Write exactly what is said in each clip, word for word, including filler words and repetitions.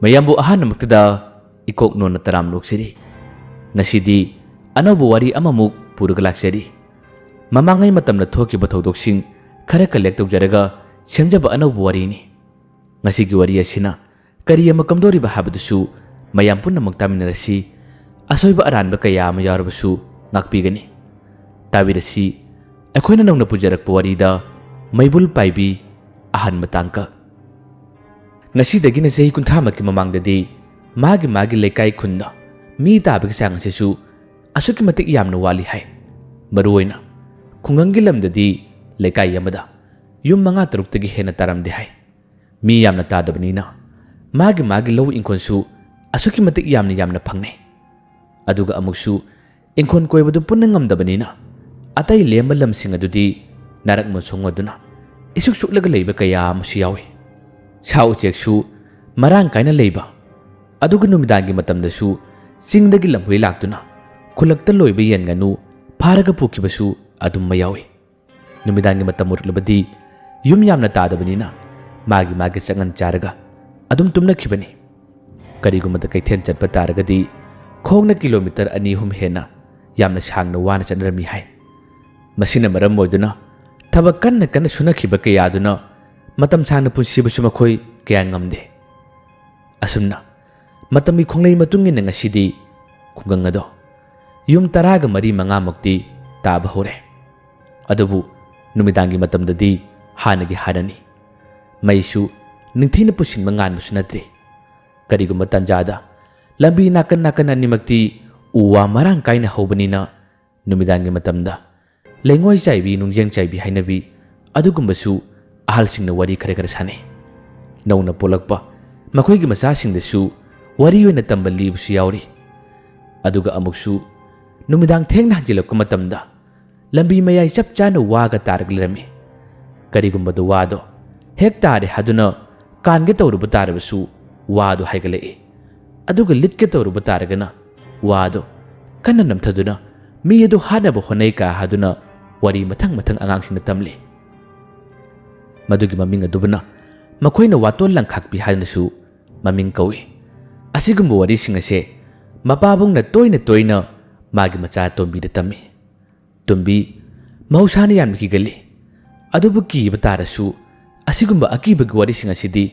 ꯃꯌꯥꯝꯕꯨ ꯑꯍꯥꯟꯕꯃꯛꯇꯗ ꯏꯀꯣꯛ ꯅꯣꯟꯅ ꯇꯔꯥꯝ ꯂꯣꯛꯆꯔꯤ꯫ ꯉꯁꯤꯗꯤ ꯑꯅꯧꯕ ꯋꯥꯔꯤ ꯑꯃꯃꯨꯛ ꯄꯨꯔꯒ ꯂꯥꯛꯆꯔꯤ꯫ ꯃꯃꯥꯡꯉꯩ ꯃꯇꯝꯗ ꯊꯣꯛꯈꯤꯕ ꯊꯧꯗꯣꯛꯁꯤꯡ ꯈꯔ ꯀꯂꯦꯛ ꯇꯧꯖꯔꯒ ꯁꯦꯝꯖꯕ ꯑꯅꯧꯕ ꯋꯥꯔꯤꯅꯤ꯫ ꯉꯁꯤꯒꯤ ꯋꯥꯔꯤ ꯑꯁꯤꯅ ꯀꯔꯤ ꯑꯃ ꯀꯝꯗꯧꯔꯤꯕ ꯍꯥꯏꯕꯗꯨꯁꯨ ꯃꯌꯥꯝ ꯄꯨꯝꯅꯃꯛ ꯇꯥꯃꯤꯟꯅꯔꯁꯤ꯫ ꯑꯁꯣꯏꯕ ꯑꯔꯥꯟꯕ ꯀꯌꯥ ꯑꯃ ꯌꯥꯎꯔꯕꯁꯨ ꯉꯥꯛꯄꯤꯒꯅꯤ꯫ ꯇꯥꯕꯤꯔꯁꯤ, ꯑꯩꯈꯣꯏꯅ ꯅꯧꯅ ꯄꯨꯖꯔꯛꯄ ꯋꯥꯔꯤꯗ ꯃꯩꯕꯨꯜ ꯄꯥꯏꯕꯤ ꯑꯍꯥꯟꯕ ꯇꯥꯡꯀꯛ꯫ ꯉꯁꯤꯗꯒꯤꯅ ꯆꯍꯤ ꯀꯨꯟꯊ꯭ꯔꯥꯃꯛꯀꯤ ꯃꯃꯥꯡꯗꯗꯤ ꯃꯥꯒꯤ ꯃꯥꯒꯤ ꯂꯩꯀꯥꯏ ꯈꯨꯟꯗ ꯃꯤ ꯇꯥꯕꯒꯤ ꯆꯥꯡ ꯑꯁꯤꯁꯨ ꯑꯁꯨꯛꯀꯤ ꯃꯇꯤꯛ ꯌꯥꯝꯅ ꯋꯥꯠꯂꯤ ꯍꯥꯏ꯫ ꯃꯔꯨꯑꯣꯏꯅ ꯈꯨꯡꯒꯪꯒꯤ ꯂꯝꯗꯗꯤ ꯂꯩꯀꯥꯏ ꯑꯃꯗ ꯌꯨꯝ ꯃꯉꯥ ꯇꯔꯨꯛꯇꯒꯤ ꯍꯦꯟꯅ ꯇꯥꯔꯝꯗꯦ ꯍꯥꯏ꯫ ꯃꯤ ꯌꯥꯝꯅ ꯇꯥꯗꯕꯅꯤꯅ ꯃꯥꯒꯤ ꯃꯥꯒꯤ ꯂꯧ ꯏꯪꯈꯣꯜꯁꯨ ꯑꯁꯨꯛꯀꯤ ꯃꯇꯤꯛ ꯌꯥꯝꯅ ꯌꯥꯝꯅ ꯐꯪꯅꯩ꯫ ꯑꯗꯨꯒ ꯑꯃꯨꯛꯁꯨ ꯏꯪꯈꯣꯜ ꯀꯣꯏꯕꯗꯨ ꯄꯨꯟꯅ ꯉꯝꯗꯕꯅꯤꯅ ꯑꯇꯩ ꯂꯦꯝꯕ ꯂꯝꯁꯤꯡ ꯑꯗꯨꯗꯤ ꯅꯥꯔꯛ ꯃꯣꯟꯁꯣꯡ ꯑꯣꯏꯗꯨꯅ ꯏꯁꯨꯛ ꯁꯨꯛꯂꯒ ꯂꯩꯕ ꯀꯌꯥ ꯑꯃꯁꯨ ꯌꯥꯎꯏ꯫ ꯁꯥ ꯎꯆꯦꯛꯁꯨ ꯃꯔꯥꯡ ꯀꯥꯏꯅ ꯂꯩꯕ, ꯑꯗꯨꯒ ꯅꯨꯃꯤꯗꯥꯡꯒꯤ ꯃꯇꯝꯗꯁꯨ ꯆꯤꯡꯗꯒꯤ ꯂꯝꯍꯨꯏ ꯂꯥꯛꯇꯨꯅ ꯈꯨꯜꯂꯛꯇ ꯂꯣꯏꯕ ꯌꯦꯟ ꯉꯥꯅꯨ ꯐꯥꯔꯒ ꯄꯨꯈꯤꯕꯁꯨ ꯑꯗꯨꯝ ꯌꯥꯎꯏ꯫ ꯅꯨꯃꯤꯗꯥꯡꯒꯤ ꯃꯇꯝ ꯑꯣꯏꯔꯛꯂꯕꯗꯤ ꯌꯨꯝ ꯌꯥꯝꯅ ꯇꯥꯗꯕꯅꯤꯅ ꯃꯥꯒꯤ ꯃꯥꯒꯤ ꯆꯉꯟ ꯆꯥꯔꯒ ꯑꯗꯨꯝ ꯇꯨꯝꯅꯈꯤꯕꯅꯤ꯫ ꯀꯔꯤꯒꯨꯝꯕꯗ ꯀꯩꯊꯦꯜ ꯆꯠꯄ ꯇꯥꯔꯒꯗꯤ ꯈꯣꯡꯅ ꯀꯤꯂꯣꯃꯤꯇꯔ ꯑꯅꯤ ꯑꯍꯨꯝ ꯍꯦꯟꯅ ꯌꯥꯝꯅ ꯁꯥꯡꯅ ꯋꯥꯅ ꯆꯠꯅꯔꯝꯃꯤ ꯍꯥꯏ꯫ ꯃꯁꯤꯅ ꯃꯔꯝ ꯑꯣꯏꯗꯨꯅ ꯊꯕꯛ ꯀꯟꯅ ꯀꯟꯅ ꯁꯨꯅꯈꯤꯕ ꯀꯌꯥꯗꯨꯅ ꯃꯇꯝ ꯁꯥꯡꯅ ꯄꯨꯟꯁꯤꯕꯁꯨ ꯃꯈꯣꯏ ꯀꯌꯥ ꯉꯝꯗꯦ꯫ ꯑꯁꯨꯝꯅ ꯃꯇꯝꯒꯤ ꯈꯣꯡꯂꯩ ꯃꯇꯨꯡ ꯏꯟꯅ ꯉꯁꯤꯗꯤ ꯈꯨꯡꯒꯪ ꯑꯗꯣ ꯌꯨꯝ ꯇꯔꯥꯒ ꯃꯔꯤ ꯃꯉꯥꯃꯨꯛꯇꯤ ꯇꯥꯕ ꯍꯧꯔꯦ꯫ ꯑꯗꯨꯕꯨ ꯅꯨꯃꯤꯗꯥꯡꯒꯤ ꯃꯇꯝꯗꯗꯤ ꯍꯥꯟꯅꯒꯤ ꯍꯥꯟꯅꯅꯤ꯫ ꯃꯩꯁꯨ ꯅꯤꯡꯊꯤꯅ ꯄꯨꯁꯤꯟꯕ ꯉꯥꯟꯕꯁꯨ ꯅꯠꯇ꯭ꯔꯤ꯫ ꯀꯔꯤꯒꯨꯝꯕ ꯇꯥꯟꯖꯥꯗ ꯂꯝꯕꯤ ꯅꯥꯀꯟ ꯅꯥꯀꯟ ꯑꯅꯤꯃꯛꯇꯤ ꯎ ꯋꯥ ꯃꯔꯥꯡ ꯀꯥꯏꯅ ꯍꯧꯕꯅꯤꯅ ꯅꯨꯃꯤꯗꯥꯡꯒꯤ ꯃꯇꯝꯗ ꯂꯩꯉꯣꯏ ꯆꯥꯏꯕꯤ, ꯅꯨꯡꯖꯦꯡ ꯆꯥꯏꯕꯤ ꯍꯥꯏꯅꯕꯤ ꯑꯗꯨꯒꯨꯝꯕꯁꯨ ꯑꯍꯜꯁꯤꯡꯅ ꯋꯥꯔꯤ ꯈꯔ ꯈꯔ ꯁꯥꯟꯅꯩ꯫ ꯅꯧꯅ ꯄꯣꯛꯂꯛꯄ ꯃꯈꯣꯏꯒꯤ ꯃꯆꯥꯁꯤꯡꯗꯁꯨ ꯋꯥꯔꯤ ꯑꯣꯏꯅ ꯇꯝꯕ ꯂꯤꯕꯁꯨ ꯌꯥꯎꯔꯤ꯫ ꯑꯗꯨꯒ ꯑꯃꯨꯛꯁꯨ ꯅꯨꯃꯤꯗꯥꯡ ꯊꯦꯡꯅ ꯍꯟꯖꯤꯜꯂꯛꯄ ꯃꯇꯝꯗ ꯂꯝꯕꯤ ꯃꯌꯥꯏ ꯆꯞ ꯆꯥꯅ ꯋꯥꯒ ꯇꯥꯔꯒ ꯂꯩꯔꯝꯃꯤ꯫ ꯀꯔꯤꯒꯨꯝꯕꯗ ꯋꯥꯗꯣ ꯍꯦꯛ ꯇꯥꯔꯦ ꯍꯥꯏꯗꯨꯅ ꯀꯥꯟꯒꯦ ꯇꯧꯔꯨꯕ ꯇꯥꯔꯕꯁꯨ ꯋꯥꯗꯣ ꯍꯥꯏꯒꯠꯂꯛꯏ꯫ ꯑꯗꯨꯒ ꯂꯤꯠꯀꯦ ꯇꯧꯔꯨꯕ ꯇꯥꯔꯒꯅ ꯋꯥꯗꯣ ꯀꯟꯅ ꯅꯝꯊꯗꯨꯅ ꯃꯤ ꯑꯗꯨ ꯍꯥꯠꯅꯕ ꯍꯣꯠꯅꯩ ꯀꯥ ꯍꯥꯏꯗꯨꯅ ꯋꯥꯔꯤ ꯃꯊꯪ ꯃꯊꯪ ꯑꯉꯥꯡꯁꯤꯡꯅ ꯇꯝꯂꯤ꯫ ꯃꯗꯨꯒꯤ ꯃꯃꯤꯡ ꯑꯗꯨꯕꯨꯅ ꯃꯈꯣꯏꯅ ꯋꯥꯇꯣꯟ ꯂꯪꯈꯥꯛꯄꯤ ꯍꯥꯏꯅꯁꯨ ꯃꯃꯤꯡ ꯀꯧꯏ꯫ ꯑꯁꯤꯒꯨꯝꯕ ꯋꯥꯔꯤꯁꯤꯡ ꯑꯁꯦ ꯃꯄꯥꯕꯨꯡꯅ ꯇꯣꯏꯅ ꯇꯣꯏꯅ ꯃꯥꯒꯤ ꯃꯆꯥ ꯇꯣꯝꯕꯤꯗ ꯇꯝꯃꯤ꯫ ꯇꯣꯝꯕꯤ ꯃꯍꯧꯁꯥꯅ ꯌꯥꯝꯅ ꯀꯤꯒꯜꯂꯤ, ꯑꯗꯨꯕꯨ ꯀꯤꯕ ꯇꯥꯔꯁꯨ ꯑꯁꯤꯒꯨꯝꯕ ꯑꯀꯤꯕꯒꯤ ꯋꯥꯔꯤꯁꯤꯡ ꯑꯁꯤꯗꯤ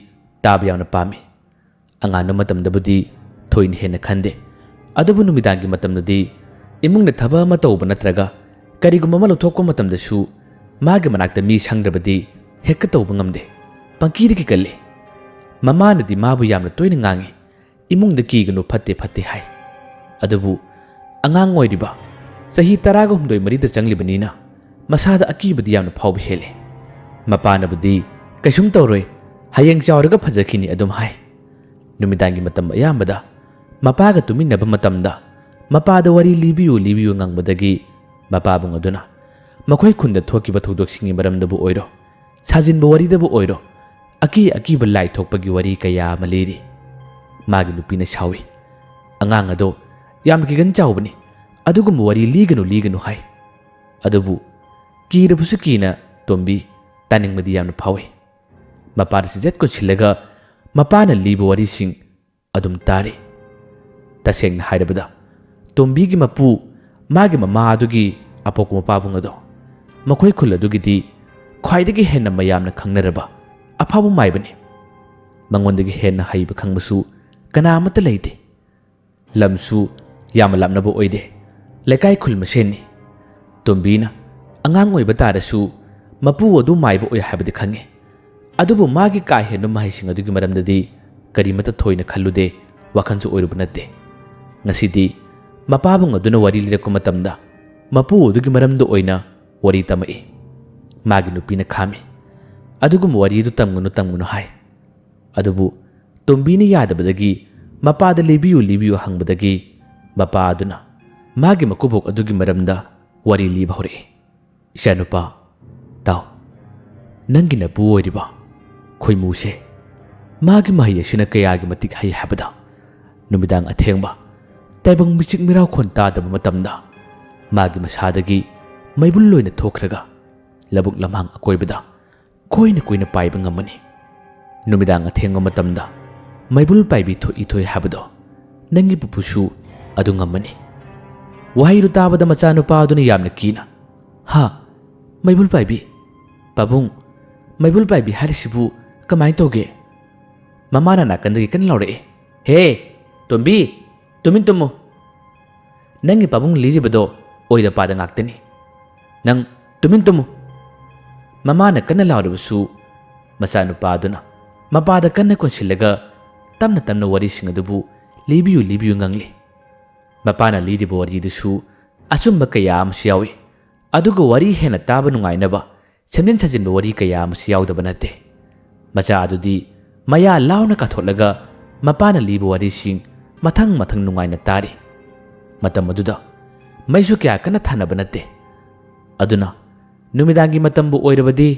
ꯇꯥꯕ ꯌꯥꯝꯅ ꯄꯥꯝꯃꯤ꯫ ꯑꯉꯥꯟꯕ ꯃꯇꯝꯗꯕꯨꯗꯤ ꯊꯣꯏꯅ ꯍꯦꯟꯅ ꯈꯟꯗꯦ, ꯑꯗꯨꯕꯨ ꯅꯨꯃꯤꯗꯥꯡꯒꯤ ꯃꯇꯝꯗꯗꯤ ꯏꯃꯨꯡꯗ ꯊꯕꯛ ꯑꯃ ꯇꯧꯕ ꯅꯠꯇ꯭ꯔꯒ ꯀꯔꯤꯒꯨꯝꯕ ꯑꯃ ꯂꯧꯊꯣꯛꯄ ꯃꯇꯝꯗꯁꯨ ꯃꯥꯒꯤ ꯃꯅꯥꯛꯇ ꯃꯤ ꯁꯪꯗ꯭ꯔꯕꯗꯤ ꯍꯦꯛꯇ ꯇꯧꯕ ꯉꯝꯗꯦ꯫ ꯄꯪꯀꯤꯗ ꯀꯤꯒꯜꯂꯤ꯫ ꯃꯃꯥꯅꯗꯤ ꯃꯥꯕꯨ ꯌꯥꯝꯅ ꯇꯣꯏꯅ ꯉꯥꯡꯏ, ꯏꯃꯨꯡꯗ ꯀꯤꯒꯅꯨ, ꯐꯠꯇꯦ ꯐꯠꯇꯦ ꯍꯥꯏ꯫ ꯑꯗꯨꯕꯨ ꯑꯉꯥꯡ ꯑꯣꯏꯔꯤꯕ ꯆꯍꯤ ꯇꯔꯥꯒ ꯍꯨꯝꯗꯣꯏ ꯃꯔꯤꯗ ꯆꯪꯂꯤꯕꯅꯤꯅ ꯃꯁꯥꯗ ꯑꯀꯤꯕꯗꯤ ꯌꯥꯝꯅ ꯐꯥꯎꯕ ꯍꯦꯜꯂꯤ꯫ ꯃꯄꯥꯅꯕꯨꯗꯤ "ꯀꯩꯁꯨꯝ ꯇꯧꯔꯣꯏ, ꯍꯌꯦꯡ ꯆꯥꯎꯔꯒ ꯐꯖꯈꯤꯅꯤ" ꯑꯗꯨꯝ ꯍꯥꯏ꯫ ꯅꯨꯃꯤꯗꯥꯡꯒꯤ ꯃꯇꯝ ꯑꯌꯥꯝꯕꯗ ꯃꯄꯥꯒ ꯇꯨꯃꯤꯟꯅꯕ ꯃꯇꯝꯗ ꯃꯄꯥꯗ ꯋꯥꯔꯤ ꯂꯤꯕꯤꯌꯨ ꯂꯤꯕꯤꯌꯨ ꯉꯪꯕꯗꯒꯤ ꯃꯄꯥꯕꯨꯡ ꯑꯗꯨꯅ ꯃꯈꯣꯏ ꯈꯨꯟꯗ ꯊꯣꯛꯈꯤꯕ ꯊꯧꯗꯣꯛꯁꯤꯡꯒꯤ ꯃꯔꯝꯗꯕꯨ ꯑꯣꯏꯔꯣ, ꯁꯥꯖꯤꯟꯕ ꯋꯥꯔꯤꯗꯕꯨ ꯑꯣꯏꯔꯣ, ꯑꯀꯤ ꯑꯀꯤꯕ ꯂꯥꯏ ꯊꯣꯛꯄꯒꯤ ꯋꯥꯔꯤ ꯀꯌꯥ ꯑꯃ ꯂꯤꯔꯤ꯫ ꯃꯥꯒꯤ ꯅꯨꯄꯤꯅ ꯁꯥꯎꯏ, "ꯑꯉꯥꯡ ꯑꯗꯣ ꯌꯥꯝꯅ ꯀꯤꯒꯟ ꯆꯥꯎꯕꯅꯤ, ꯑꯗꯨꯒꯨꯝꯕ ꯋꯥꯔꯤ ꯂꯤꯒꯅꯨ ꯂꯤꯒꯅꯨ" ꯍꯥꯏ꯫ ꯑꯗꯨꯕꯨ ꯀꯤꯔꯕꯁꯨ ꯀꯤꯅ ꯇꯣꯝꯕꯤ ꯇꯥꯅꯤꯡꯕꯗꯤ ꯌꯥꯝꯅ ꯐꯥꯎꯏ꯫ ꯃꯄꯥꯗ ꯆꯤꯖꯠ ꯀꯣꯟꯁꯤꯜꯂꯒ ꯃꯄꯥꯅ ꯂꯤꯕ ꯋꯥꯔꯤꯁꯤꯡ ꯑꯗꯨꯝ ꯇꯥꯔꯤ꯫ ꯇꯁꯦꯡꯅ ꯍꯥꯏꯔꯕꯗ, ꯇꯣꯝꯕꯤꯒꯤ ꯃꯄꯨ, ꯃꯥꯒꯤ ꯃꯃꯥ ꯑꯗꯨꯒꯤ ꯑꯄꯣꯛꯄ ꯃꯄꯥꯕꯨꯡ ꯑꯗꯣ, ꯃꯈꯣꯏ ꯈꯨꯜ ꯑꯗꯨꯒꯤꯗꯤ ꯈ꯭ꯋꯥꯏꯗꯒꯤ ꯍꯦꯟꯅ ꯃꯌꯥꯝꯅ ꯈꯪꯅꯔꯕ ꯑꯐꯥꯎꯕ ꯃꯥꯏꯕꯅꯤ꯫ ꯃꯉꯣꯟꯗꯒꯤ ꯍꯦꯟꯅ ꯍꯩꯕ ꯈꯪꯕꯁꯨ ꯀꯅꯥ ꯑꯃꯠꯇ ꯂꯩꯇꯦ꯫ ꯂꯝꯁꯨ ꯌꯥꯝꯅ ꯂꯥꯞꯅꯕ ꯑꯣꯏꯗꯦ, ꯂꯩꯀꯥꯏ ꯈꯨꯜ ꯃꯁꯦꯟꯅꯤ꯫ ꯇꯣꯝꯕꯤꯅ ꯑꯉꯥꯡ ꯑꯣꯏꯕ ꯇꯥꯔꯁꯨ ꯃꯄꯨ ꯑꯗꯨ ꯃꯥꯏꯕ ꯑꯣꯏ ꯍꯥꯏꯕꯗꯤ ꯈꯪꯉꯤ꯫ ꯑꯗꯨꯕꯨ ꯃꯥꯒꯤ ꯀꯥ ꯍꯦꯟꯕ ꯃꯍꯩꯁꯤꯡ ꯑꯗꯨꯒꯤ ꯃꯔꯝꯗꯗꯤ ꯀꯔꯤꯃꯠꯇ ꯊꯣꯏꯅ ꯈꯜꯂꯨꯗꯦ, ꯋꯥꯈꯜꯁꯨ ꯑꯣꯏꯔꯨꯕ ꯅꯠꯇꯦ꯫ ꯉꯁꯤꯗꯤ ꯃꯄꯥꯕꯨꯡ ꯑꯗꯨꯅ ꯋꯥꯔꯤ ꯂꯤꯔꯛꯄ ꯃꯇꯝꯗ ꯃꯄꯨ ꯑꯗꯨꯒꯤ ꯃꯔꯝꯗ ꯑꯣꯏꯅ ꯋꯥꯔꯤ ꯇꯝꯃꯛꯏ꯫ ꯃꯥꯒꯤ ꯅꯨꯄꯤꯅ ꯈꯥꯝꯃꯤ꯫ "ꯑꯗꯨꯒꯨꯝꯕ ꯋꯥꯔꯤ ꯑꯗꯨ ꯇꯝꯒꯅꯨ, ꯇꯝꯒꯅꯨ" ꯍꯥꯏ꯫ ꯑꯗꯨꯕꯨ ꯇꯣꯝꯕꯤꯅ ꯌꯥꯗꯕꯗꯒꯤ ꯃꯄꯥꯗ "ꯂꯤꯕꯤꯌꯨ, ꯂꯤꯕꯤꯌꯨ" ꯍꯪꯕꯗꯒꯤ ꯃꯄꯥ ꯑꯗꯨꯅ ꯃꯥꯒꯤ ꯃꯀꯨꯕꯣꯛ ꯑꯗꯨꯒꯤ ꯃꯔꯝꯗ ꯋꯥꯔꯤ ꯂꯤꯕ ꯍꯧꯔꯛꯏ꯫ "ꯏꯆꯥꯅꯨꯄꯥ, ꯇꯥꯎ, ꯅꯪꯒꯤ ꯅꯄꯨ ꯑꯣꯏꯔꯤꯕ ꯈꯣꯏꯃꯨꯁꯦ, ꯃꯥꯒꯤ ꯃꯍꯩ ꯑꯁꯤꯅ ꯀꯌꯥꯒꯤ ꯃꯇꯤꯛ ꯍꯩ ꯍꯥꯏꯕꯗ, ꯅꯨꯃꯤꯗꯥꯡ ꯑꯊꯦꯡꯕ, ꯇꯥꯏꯕꯪ ꯃꯤꯆꯤꯛ ꯃꯤꯔꯥꯎꯈꯣꯟ ꯇꯥꯗꯕ ꯃꯇꯝꯗ ꯃꯥꯒꯤ ꯃꯁꯥꯗꯒꯤ ꯃꯩꯕꯨꯜ ꯑꯣꯏꯅ ꯊꯣꯛꯈ꯭ꯔꯒ ꯂꯧꯕꯨꯛ ꯂꯝꯍꯥꯡ ꯑꯀꯣꯏꯕꯗ ꯀꯣꯏꯅ ꯀꯣꯏꯅ ꯄꯥꯏꯕ ꯉꯝꯃꯅꯤ꯫ ꯅꯨꯃꯤꯗꯥꯡ ꯑꯊꯦꯡꯕ ꯃꯇꯝꯗ ꯃꯩꯕꯨꯜ ꯄꯥꯏꯕꯤ ꯊꯣꯛꯏ ꯊꯣꯛꯏ ꯍꯥꯏꯕꯗꯣ ꯅꯪꯒꯤ ꯄꯨꯄꯨꯁꯨ ꯑꯗꯨ ꯉꯝꯃꯅꯤ꯫ ꯋꯥꯍꯩꯗꯨ ꯇꯥꯕꯗ ꯃꯆꯥꯅꯨꯄꯥ ꯑꯗꯨꯅ ꯌꯥꯝꯅ ꯀꯤꯅ, "ꯍꯥ? ꯃꯩꯕꯨꯜ ꯄꯥꯏꯕꯤ?" "ꯄꯥꯕꯨꯡ, ꯃꯩꯕꯨꯜ ꯄꯥꯏꯕꯤ ꯍꯥꯏꯔꯤꯁꯤꯕꯨ ꯀꯃꯥꯏꯅ ꯇꯧꯒꯦ?" ꯃꯃꯥꯅ ꯅꯥꯀꯟꯗꯒꯤ ꯀꯟꯅ ꯂꯥꯎꯔꯛꯑꯦ, "ꯍꯦ, ꯇꯣꯝꯕꯤ, ꯇꯨꯃꯤꯟ ꯇꯨꯝꯃꯨ꯫ ꯅꯪꯒꯤ ꯄꯥꯕꯨꯡ ꯂꯤꯔꯤꯕꯗꯣ ꯑꯣꯏꯗ ꯄꯥꯗ ꯉꯥꯛꯇꯅꯤ꯫ ꯅꯪ ꯇꯨꯃꯤꯟ ꯇꯨꯝꯃꯨ꯫" ꯃꯃꯥꯅ ꯀꯟꯅ ꯂꯥꯎꯔꯤꯕꯁꯨ ꯃꯆꯥꯅꯨꯄꯥ ꯑꯗꯨꯅ ꯃꯄꯥꯗ ꯀꯟꯅ ꯀꯣꯟꯁꯤꯜꯂꯒ ꯇꯞꯅ ꯇꯞꯅ ꯋꯥꯔꯤꯁꯤꯡ ꯑꯗꯨꯕꯨ ꯂꯤꯕꯤꯌꯨ ꯂꯤꯕꯤꯌꯨ ꯉꯥꯡꯂꯤ꯫ ꯃꯄꯥꯅ ꯂꯤꯔꯤꯕ ꯋꯥꯔꯤꯗꯨꯁꯨ ꯑꯆꯨꯝꯕ ꯀꯌꯥ ꯑꯃꯁꯨ ꯌꯥꯎꯏ꯫ ꯑꯗꯨꯒ ꯋꯥꯔꯤ ꯍꯦꯟꯅ ꯇꯥꯕ ꯅꯨꯡꯉꯥꯏꯅꯕ ꯁꯦꯝꯖꯤꯟ ꯁꯥꯖꯤꯟꯕ ꯋꯥꯔꯤ ꯀꯌꯥ ꯑꯃꯁꯨ ꯌꯥꯎꯗꯕ ꯅꯠꯇꯦ꯫ ꯃꯆꯥ ꯑꯗꯨꯗꯤ ꯃꯌꯥ ꯂꯥꯎꯅ ꯀꯥꯊꯣꯛꯂꯒ ꯃꯄꯥꯅ ꯂꯤꯕ ꯋꯥꯔꯤꯁꯤꯡ ꯃꯊꯪ ꯃꯊꯪ ꯅꯨꯡꯉꯥꯏꯅ ꯇꯥꯔꯤ꯫ ꯃꯇꯝ ꯑꯗꯨꯗ ꯃꯩꯁꯨ ꯀꯌꯥ ꯀꯟꯅ ꯊꯥꯅꯕ ꯅꯠꯇꯦ꯫ ꯑꯗꯨꯅ ꯅꯨꯃꯤꯗꯥꯡꯒꯤ ꯃꯇꯝꯕꯨ ꯑꯣꯏꯔꯕꯗꯤ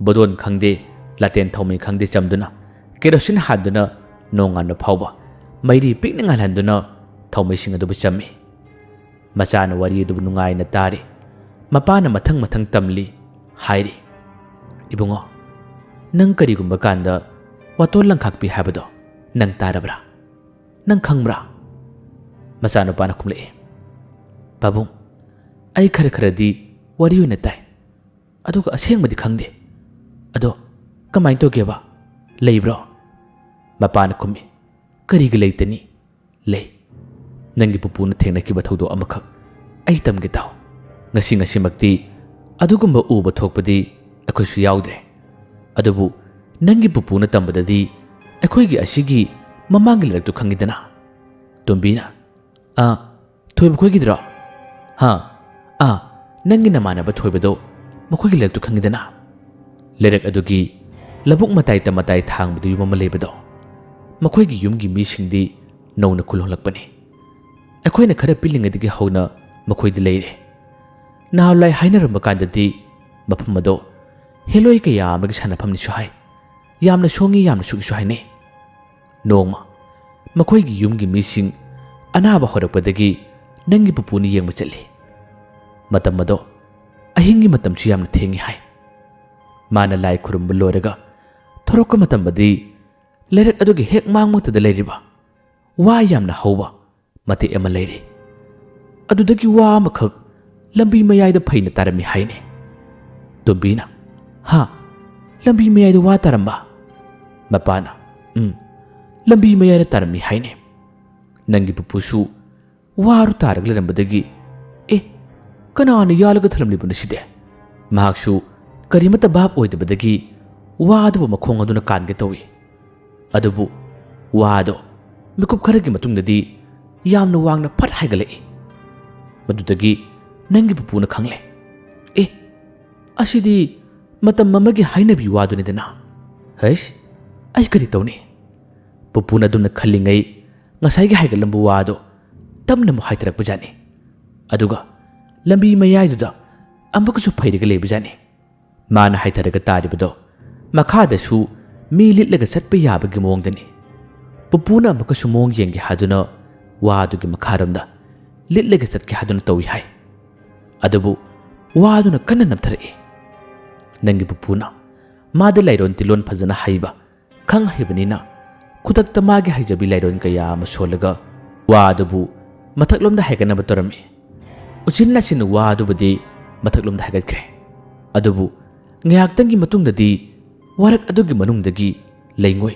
ꯕꯣꯗꯣꯟ ꯈꯪꯗꯦ, ꯂꯥꯇꯦꯟ ꯊꯥꯎꯃꯩ ꯈꯪꯗꯦ ꯆꯝꯗꯨꯅ, ꯀꯦꯔꯣꯁꯤꯟ ꯍꯥꯟꯗꯨꯅ ꯅꯣꯡꯉꯥꯟꯕ ꯐꯥꯎꯕ ꯃꯩꯔꯤ ꯄꯤꯛꯅ ꯉꯥꯜꯍꯟꯗꯨꯅ ꯊꯥꯎꯃꯩꯁꯤꯡ ꯑꯗꯨꯕꯨ ꯆꯝꯃꯤ꯫ ꯃꯆꯥꯅ ꯋꯥꯔꯤ ꯑꯗꯨꯕꯨ ꯅꯨꯡꯉꯥꯏꯅ ꯇꯥꯔꯤ꯫ ꯃꯄꯥꯅ ꯃꯊꯪ ꯃꯊꯪ ꯇꯝꯂꯤ, ꯍꯥꯏꯔꯤ, "ꯏꯕꯨꯡꯉꯣ, ꯅꯪ ꯀꯔꯤꯒꯨꯝꯕ ꯀꯥꯟꯗ ꯋꯥꯇꯣꯜ ꯂꯪꯈꯥꯛꯄꯤ ꯍꯥꯏꯕꯗꯣ ꯅꯪ ꯇꯥꯔꯕ꯭ꯔꯥ? ꯅꯪ ꯈꯪꯕ꯭ꯔꯥ?" ꯃꯆꯥꯅꯨꯄꯥꯅ ꯈꯨꯝꯂꯛꯏ, "ꯄꯥꯕꯨꯡ, ꯑꯩ ꯈꯔ ꯈꯔꯗꯤ ꯋꯥꯔꯤ ꯑꯣꯏꯅ ꯇꯥꯏ, ꯑꯗꯨꯒ ꯑꯁꯦꯡꯕꯗꯤ ꯈꯪꯗꯦ꯫ ꯑꯗꯣ ꯀꯃꯥꯏꯅ ꯇꯧꯒꯦꯕ? ꯂꯩꯕ꯭ꯔꯣ?" ꯃꯄꯥꯅ ꯈꯨꯝꯃꯤ, "ꯀꯔꯤꯒꯤ ꯂꯩꯇꯅꯤ? ꯂꯩ꯫ ꯅꯪꯒꯤ ꯄꯨꯄꯨꯅ ꯊꯦꯡꯅꯈꯤꯕ ꯊꯧꯗꯣꯛ ꯑꯃꯈꯛ ꯑꯩ ꯇꯝꯒꯦ ꯇꯥꯎ꯫ ꯉꯁꯤ ꯉꯁꯤꯃꯛꯇꯤ ꯑꯗꯨꯒꯨꯝꯕ ꯎꯕ ꯊꯣꯛꯄꯗꯤ ꯑꯩꯈꯣꯏꯁꯨ ꯌꯥꯎꯗ꯭ꯔꯦ꯫ ꯑꯗꯨꯕꯨ ꯅꯪꯒꯤ ꯄꯨꯄꯨꯅ ꯇꯝꯕꯗꯗꯤ ꯑꯩꯈꯣꯏꯒꯤ ꯑꯁꯤꯒꯤ ꯃꯃꯥꯡꯒꯤ ꯂꯩꯔꯛꯇꯨ ꯈꯪꯉꯤꯗꯅ?" ꯇꯣꯝꯕꯤꯅ, "ꯑꯥ, ꯊꯣꯏꯕ ꯈꯣꯏꯒꯤꯗꯨꯔꯣ?" "ꯍꯥ, ꯑꯥ, ꯅꯪꯒꯤ ꯅꯃꯥꯟꯅꯕ ꯊꯣꯏꯕꯗꯣ, ꯃꯈꯣꯏꯒꯤ ꯂꯩꯔꯛꯇꯨ ꯈꯪꯉꯤꯗꯅ? ꯂꯩꯔꯛ ꯑꯗꯨꯒꯤ ꯂꯧꯕꯨꯛ ꯃꯇꯥꯏ ꯇꯝ ꯃꯇꯥꯏ ꯊꯥꯡꯕꯗꯨ ꯌꯨꯝ ꯑꯃ ꯂꯩꯕꯗꯣ, ꯃꯈꯣꯏꯒꯤ ꯌꯨꯝꯒꯤ ꯃꯤꯁꯤꯡꯗꯤ ꯅꯧꯅ ꯈꯨꯜ ꯍꯣꯡꯂꯛꯄꯅꯤ꯫ ꯑꯩꯈꯣꯏꯅ ꯈꯔ ꯄꯤꯛꯂꯤꯉꯩꯗꯒꯤ ꯍꯧꯅ ꯃꯈꯣꯏꯗꯤ ꯂꯩꯔꯦ꯫ ꯅꯍꯥꯟꯋꯥꯏ ꯍꯥꯏꯅꯔꯝꯕ ꯀꯥꯟꯗꯗꯤ ꯃꯐꯝ ꯑꯗꯣ ꯍꯦꯂꯣꯏ ꯀꯌꯥ ꯑꯃꯒꯤ ꯁꯥꯟꯅꯐꯝꯅꯤꯁꯨ ꯍꯥꯏ꯫ ꯌꯥꯝꯅ ꯁꯣꯡꯉꯤ, ꯌꯥꯝꯅ ꯁꯨꯛꯏꯁꯨ ꯍꯥꯏꯅꯩ꯫ ꯅꯣꯡꯃ ꯃꯈꯣꯏꯒꯤ ꯌꯨꯝꯒꯤ ꯃꯤꯁꯤꯡ ꯑꯅꯥꯕ ꯍꯧꯔꯛꯄꯗꯒꯤ ꯅꯪꯒꯤ ꯄꯨꯄꯨꯅ ꯌꯦꯡꯕ ꯆꯠꯂꯤ꯫ ꯃꯇꯝ ꯑꯗꯣ ꯑꯍꯤꯡꯒꯤ ꯃꯇꯝꯁꯨ ꯌꯥꯝꯅ ꯊꯦꯡꯉꯤ ꯍꯥꯏ꯫ ꯃꯥꯅ ꯂꯥꯏ ꯈꯨꯔꯨꯝꯕ ꯂꯣꯏꯔꯒ ꯊꯣꯔꯛꯄ ꯃꯇꯝꯗꯗꯤ ꯂꯩꯔꯛ ꯑꯗꯨꯒꯤ ꯍꯦꯛ ꯃꯥꯡꯃꯛꯇꯗ ꯂꯩꯔꯤꯕ ꯋꯥ ꯌꯥꯝꯅ ꯍꯧꯕ ꯃꯇꯦꯛ ꯑꯃ ꯂꯩꯔꯤ꯫ ꯑꯗꯨꯗꯒꯤ ꯋꯥ ꯑꯃꯈꯛ ꯂꯝꯕꯤ ꯃꯌꯥꯏꯗ ꯐꯩꯅ ꯇꯥꯔꯝꯃꯤ ꯍꯥꯏꯅꯦ꯫ ꯇꯣꯝꯕꯤꯅ, "ꯍꯥ? ꯂꯝꯕꯤ ꯃꯌꯥꯏꯗ ꯋꯥ ꯇꯥꯔꯝꯕ?" ꯃꯄꯥꯅ, "ꯎꯝ, ꯂꯝꯕꯤ ꯃꯌꯥꯏꯗ ꯇꯥꯔꯝꯃꯤ ꯍꯥꯏꯅꯦ꯫ ꯅꯪꯒꯤ ꯄꯨꯄꯨꯁꯨ ꯋꯥꯔꯨ ꯇꯥꯔꯒ ꯂꯩꯔꯝꯕꯗꯒꯤ, ꯑꯦ, ꯀꯅꯥꯅ ꯌꯥꯜꯂꯒ ꯊꯝꯂꯝꯂꯤꯕꯅꯣ ꯁꯤꯗꯤ?" ꯃꯍꯥꯛꯁꯨ ꯀꯔꯤꯃꯠꯇ ꯚꯥꯞ ꯑꯣꯏꯗꯕꯗꯒꯤ ꯋꯥ ꯑꯗꯨꯕꯨ ꯃꯈꯣꯡ ꯑꯗꯨꯅ ꯀꯥꯟꯒꯦ ꯇꯧꯏ꯫ ꯑꯗꯨꯕꯨ ꯋꯥ ꯑꯗꯣ ꯃꯤꯀꯨꯞ ꯈꯔꯒꯤ ꯃꯇꯨꯡꯗꯗꯤ ꯌꯥꯝꯅ ꯋꯥꯡꯅ ꯐꯠ ꯍꯥꯏꯒꯠꯂꯛꯏ꯫ ꯃꯗꯨꯗꯒꯤ ꯅꯪꯒꯤ ꯄꯨꯄꯨꯅ ꯈꯪꯂꯦ, "ꯑꯦ, ꯑꯁꯤꯗꯤ ꯃꯇꯝ ꯑꯃꯒꯤ ꯍꯥꯏꯅꯕꯤ ꯋꯥꯗꯨꯅꯤꯗꯅ꯫ ꯍꯩꯁ, ꯑꯩ ꯀꯔꯤ ꯇꯧꯅꯤ?" ꯄꯨꯄꯨꯅ ꯑꯗꯨꯝꯅ ꯈꯜꯂꯤꯉꯩ ꯉꯁꯥꯏꯒꯤ ꯍꯥꯏꯒꯠꯂꯝꯕ ꯋꯥ ꯑꯗꯣ ꯇꯞꯅ ꯑꯃꯨꯛ ꯍꯥꯏꯊꯔꯛꯄꯖꯥꯠꯅꯤ꯫ ꯑꯗꯨꯒ ꯂꯝꯕꯤ ꯃꯌꯥꯏꯗꯨꯗ ꯑꯃꯨꯛꯀꯁꯨ ꯐꯩꯔꯒ ꯂꯩꯕꯖꯥꯠꯅꯤ꯫ ꯃꯥꯅ ꯍꯥꯏꯊꯔꯒ ꯇꯥꯔꯤꯕꯗꯣ ꯃꯈꯥꯗꯁꯨ ꯃꯤ ꯂꯤꯠꯂꯒ ꯆꯠꯄ ꯌꯥꯕꯒꯤ ꯃꯑꯣꯡꯗꯅꯤ꯫ ꯄꯨꯄꯨꯅ ꯑꯃꯨꯛꯀꯁꯨ ꯃꯑꯣꯡ ꯌꯦꯡꯒꯦ ꯍꯥꯏꯗꯨꯅ ꯋꯥꯗꯨꯒꯤ ꯃꯈꯥꯔꯣꯝꯗ ꯂꯤꯠꯂꯒ ꯆꯠꯀꯦ ꯍꯥꯏꯗꯨꯅ ꯇꯧꯏ ꯍꯥꯏ꯫ ꯑꯗꯨꯕꯨ ꯋꯥꯗꯨꯅ ꯀꯟꯅ ꯅꯝꯊꯔꯛꯏ꯫ ꯅꯪꯒꯤ ꯄꯨꯄꯨꯅ ꯃꯥꯗꯤ ꯂꯥꯏꯔꯣꯟ ꯇꯤꯂꯣꯟ ꯐꯖꯅ ꯍꯩꯕ, ꯈꯪ ꯍꯩꯕꯅꯤꯅ ꯈꯨꯗꯛꯇ ꯃꯥꯒꯤ ꯍꯩꯖꯕꯤ ꯂꯥꯏꯔꯣꯟ ꯀꯌꯥ ꯑꯃ ꯁꯣꯜꯂꯒ ꯋꯥ ꯑꯗꯨꯕꯨ ꯃꯊꯛꯂꯣꯝꯗ ꯍꯥꯏꯒꯠꯅꯕ ꯇꯧꯔꯝꯃꯤ꯫ ꯎꯆꯤꯟ ꯅꯥꯆꯤꯟꯅ ꯋꯥ ꯑꯗꯨꯕꯨꯗꯤ ꯃꯊꯛꯂꯣꯝꯗ ꯍꯥꯏꯒꯠꯈ꯭ꯔꯦ꯫ ꯑꯗꯨꯕꯨ ꯉꯥꯏꯍꯥꯛꯇꯪꯒꯤ ꯃꯇꯨꯡꯗꯗꯤ ꯋꯥꯔꯛ ꯑꯗꯨꯒꯤ ꯃꯅꯨꯡꯗꯒꯤ ꯂꯩꯉꯣꯏ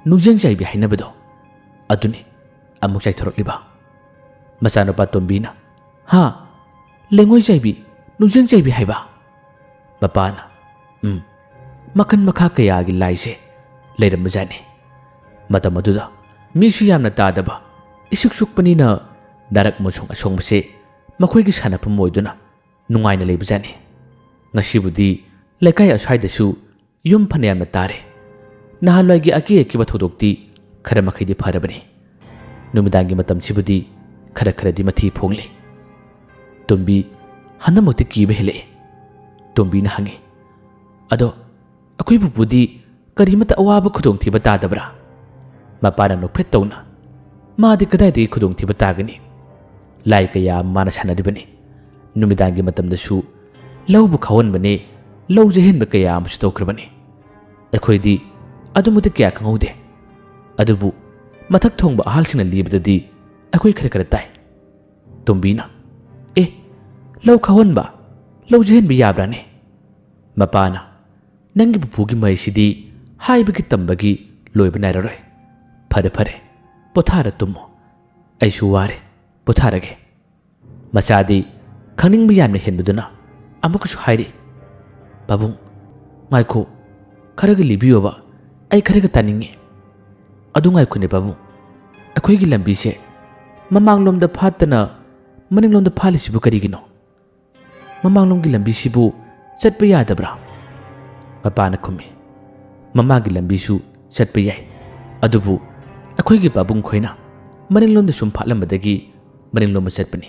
ꯅꯨꯡꯖꯪ ꯆꯥꯏꯕꯤ ꯍꯥꯏꯅꯕꯗꯣ ꯑꯗꯨꯅꯤ ꯑꯃꯨꯛ ꯆꯥꯏꯊꯣꯔꯛꯂꯤꯕ꯫ ꯃꯆꯥꯅꯨꯄꯥ ꯇꯣꯝꯕꯤꯅ, "ꯍꯥ? ꯂꯩꯉꯣꯏ ꯆꯥꯏꯕꯤ, ꯅꯨꯡꯖꯪ ꯆꯥꯏꯕꯤ ꯍꯥꯏꯕ?" ꯃꯄꯥꯅ, "ꯎꯝ, ꯃꯈꯜ ꯃꯈꯥ ꯀꯌꯥꯒꯤ ꯂꯥꯏꯁꯦ ꯂꯩꯔꯝꯕꯖꯥꯠꯅꯤ꯫ ꯃꯇꯝ ꯑꯗꯨꯗ ꯃꯤꯁꯨ ꯌꯥꯝꯅ ꯇꯥꯗꯕ, ꯏꯁꯨꯛ ꯁꯨꯛꯄꯅꯤꯅ ꯅꯥꯔꯛ ꯃꯣꯟꯁꯣꯡ ꯑꯁꯣꯡꯕꯁꯦ ꯃꯈꯣꯏꯒꯤ ꯁꯥꯟꯅꯐꯝ ꯑꯣꯏꯗꯨꯅ ꯅꯨꯡꯉꯥꯏꯅ ꯂꯩꯕꯖꯥꯠꯅꯤ꯫ ꯉꯁꯤꯕꯨꯗꯤ ꯂꯩꯀꯥꯏ ꯑꯁ꯭ꯋꯥꯏꯗꯁꯨ ꯌꯨꯝ ꯐꯅꯌꯥꯝꯅ ꯇꯥꯔꯦ꯫ ꯅꯍꯥꯟꯋꯥꯏꯒꯤ ꯑꯀꯤ ꯑꯀꯤꯕ ꯊꯧꯗꯣꯛꯇꯤ ꯈꯔ ꯃꯈꯩꯗꯤ ꯐꯔꯕꯅꯤ꯫ ꯅꯨꯃꯤꯗꯥꯡꯒꯤ ꯃꯇꯝꯁꯤꯕꯨꯗꯤ ꯈꯔ ꯈꯔꯗꯤ ꯃꯊꯤ ꯐꯣꯡꯂꯦ꯫" ꯇꯣꯝꯕꯤ ꯍꯟꯗꯛꯃꯛꯇꯤ ꯀꯤꯕ ꯍꯦꯜꯂꯛꯑꯦ꯫ ꯇꯣꯝꯕꯤꯅ ꯍꯪꯉꯤ, "ꯑꯗꯣ ꯑꯩꯈꯣꯏ ꯄꯨꯄꯨꯗꯤ ꯀꯔꯤꯃꯠꯇ ꯑꯋꯥꯕ ꯈꯨꯗꯣꯡꯊꯤꯕ ꯇꯥꯗꯕ꯭ꯔꯥ?" ꯃꯄꯥꯅ ꯅꯣꯛꯐꯦꯠ ꯇꯧꯅ, "ꯃꯥꯗꯤ ꯀꯗꯥꯏꯗꯒꯤ ꯈꯨꯗꯣꯡꯊꯤꯕ ꯇꯥꯒꯅꯤ? ꯂꯥꯏ ꯀꯌꯥ ꯑꯃ ꯃꯥꯅ ꯁꯥꯟꯅꯔꯤꯕꯅꯤ꯫ ꯅꯨꯃꯤꯗꯥꯡꯒꯤ ꯃꯇꯝꯗꯁꯨ ꯂꯧꯕꯨ ꯈꯥꯎꯍꯟꯕꯅꯦ, ꯂꯧ ꯌꯩꯍꯟꯕ ꯀꯌꯥ ꯑꯃꯁꯨ ꯇꯧꯈ꯭ꯔꯕꯅꯤ꯫ ꯑꯩꯈꯣꯏꯗꯤ ꯑꯗꯨꯃꯛꯇꯤ ꯀꯌꯥ ꯈꯪꯍꯧꯗꯦ꯫ ꯑꯗꯨꯕꯨ ꯃꯊꯛ ꯊꯣꯡꯕ ꯑꯍꯜꯁꯤꯡꯅ ꯂꯤꯕꯗꯗꯤ ꯑꯩꯈꯣꯏ ꯈꯔ ꯈꯔ ꯇꯥꯏ꯫ ꯇꯣꯝꯕꯤꯅ, "ꯑꯦ, ꯂꯧ ꯈꯥꯎꯍꯟꯕ, ꯂꯧ ꯌꯩꯍꯟꯕ ꯌꯥꯕ꯭ꯔꯥꯅꯦ?" ꯃꯄꯥꯅ, "ꯅꯪꯒꯤ ꯄꯨꯄꯨꯒꯤ ꯃꯍꯩꯁꯤꯗꯤ ꯍꯥꯏꯕꯒꯤ ꯇꯝꯕꯒꯤ ꯂꯣꯏꯕ ꯅꯥꯏꯔꯔꯣꯏ꯫ ꯐꯔꯦ, ꯐꯔꯦ, ꯄꯣꯊꯥꯔ ꯇꯨꯝꯃꯣ꯫ ꯑꯩꯁꯨ ꯋꯥꯔꯦ, ꯄꯣꯊꯥꯔꯒꯦ꯫" ꯃꯆꯥꯗꯤ ꯈꯪꯅꯤꯡꯕ ꯌꯥꯝꯅ ꯍꯦꯟꯕꯗꯨꯅ ꯑꯃꯨꯛꯀꯁꯨ ꯍꯥꯏꯔꯤ, "ꯄꯥꯕꯨꯡ, ꯉꯥꯏꯈꯣ, ꯈꯔꯒ ꯂꯤꯕꯤꯌꯣꯕ, ꯑꯩ ꯈꯔꯒ ꯇꯥꯅꯤꯡꯉꯤ꯫" "ꯑꯗꯨ ꯉꯥꯏꯈꯣꯅꯦ ꯄꯥꯕꯨꯡ, ꯑꯩꯈꯣꯏꯒꯤ ꯂꯝꯕꯤꯁꯦ ꯃꯃꯥꯡꯂꯣꯝꯗ ꯐꯥꯠꯇꯅ ꯃꯅꯤꯡꯂꯣꯝꯗ ꯐꯥꯜꯂꯤꯁꯤꯕꯨ ꯀꯔꯤꯒꯤꯅꯣ? ꯃꯃꯥꯡꯂꯣꯝꯒꯤ ꯂꯝꯕꯤꯁꯤꯕꯨ ꯆꯠꯄ ꯌꯥꯗꯕ꯭ꯔꯥ?" ꯃꯄꯥꯅ ꯈꯨꯝꯃꯤ, "ꯃꯃꯥꯡꯒꯤ ꯂꯝꯕꯤꯁꯨ ꯆꯠꯄ ꯌꯥꯏ, ꯑꯗꯨꯕꯨ ꯑꯩꯈꯣꯏꯒꯤ ꯄꯥꯕꯨꯡ ꯈꯣꯏꯅ ꯃꯅꯤꯡꯂꯣꯝꯗ ꯁꯨꯝ ꯐꯥꯠꯂꯝꯕꯗꯒꯤ ꯃꯅꯤꯡꯂꯣꯝꯗ ꯆꯠꯄꯅꯤ꯫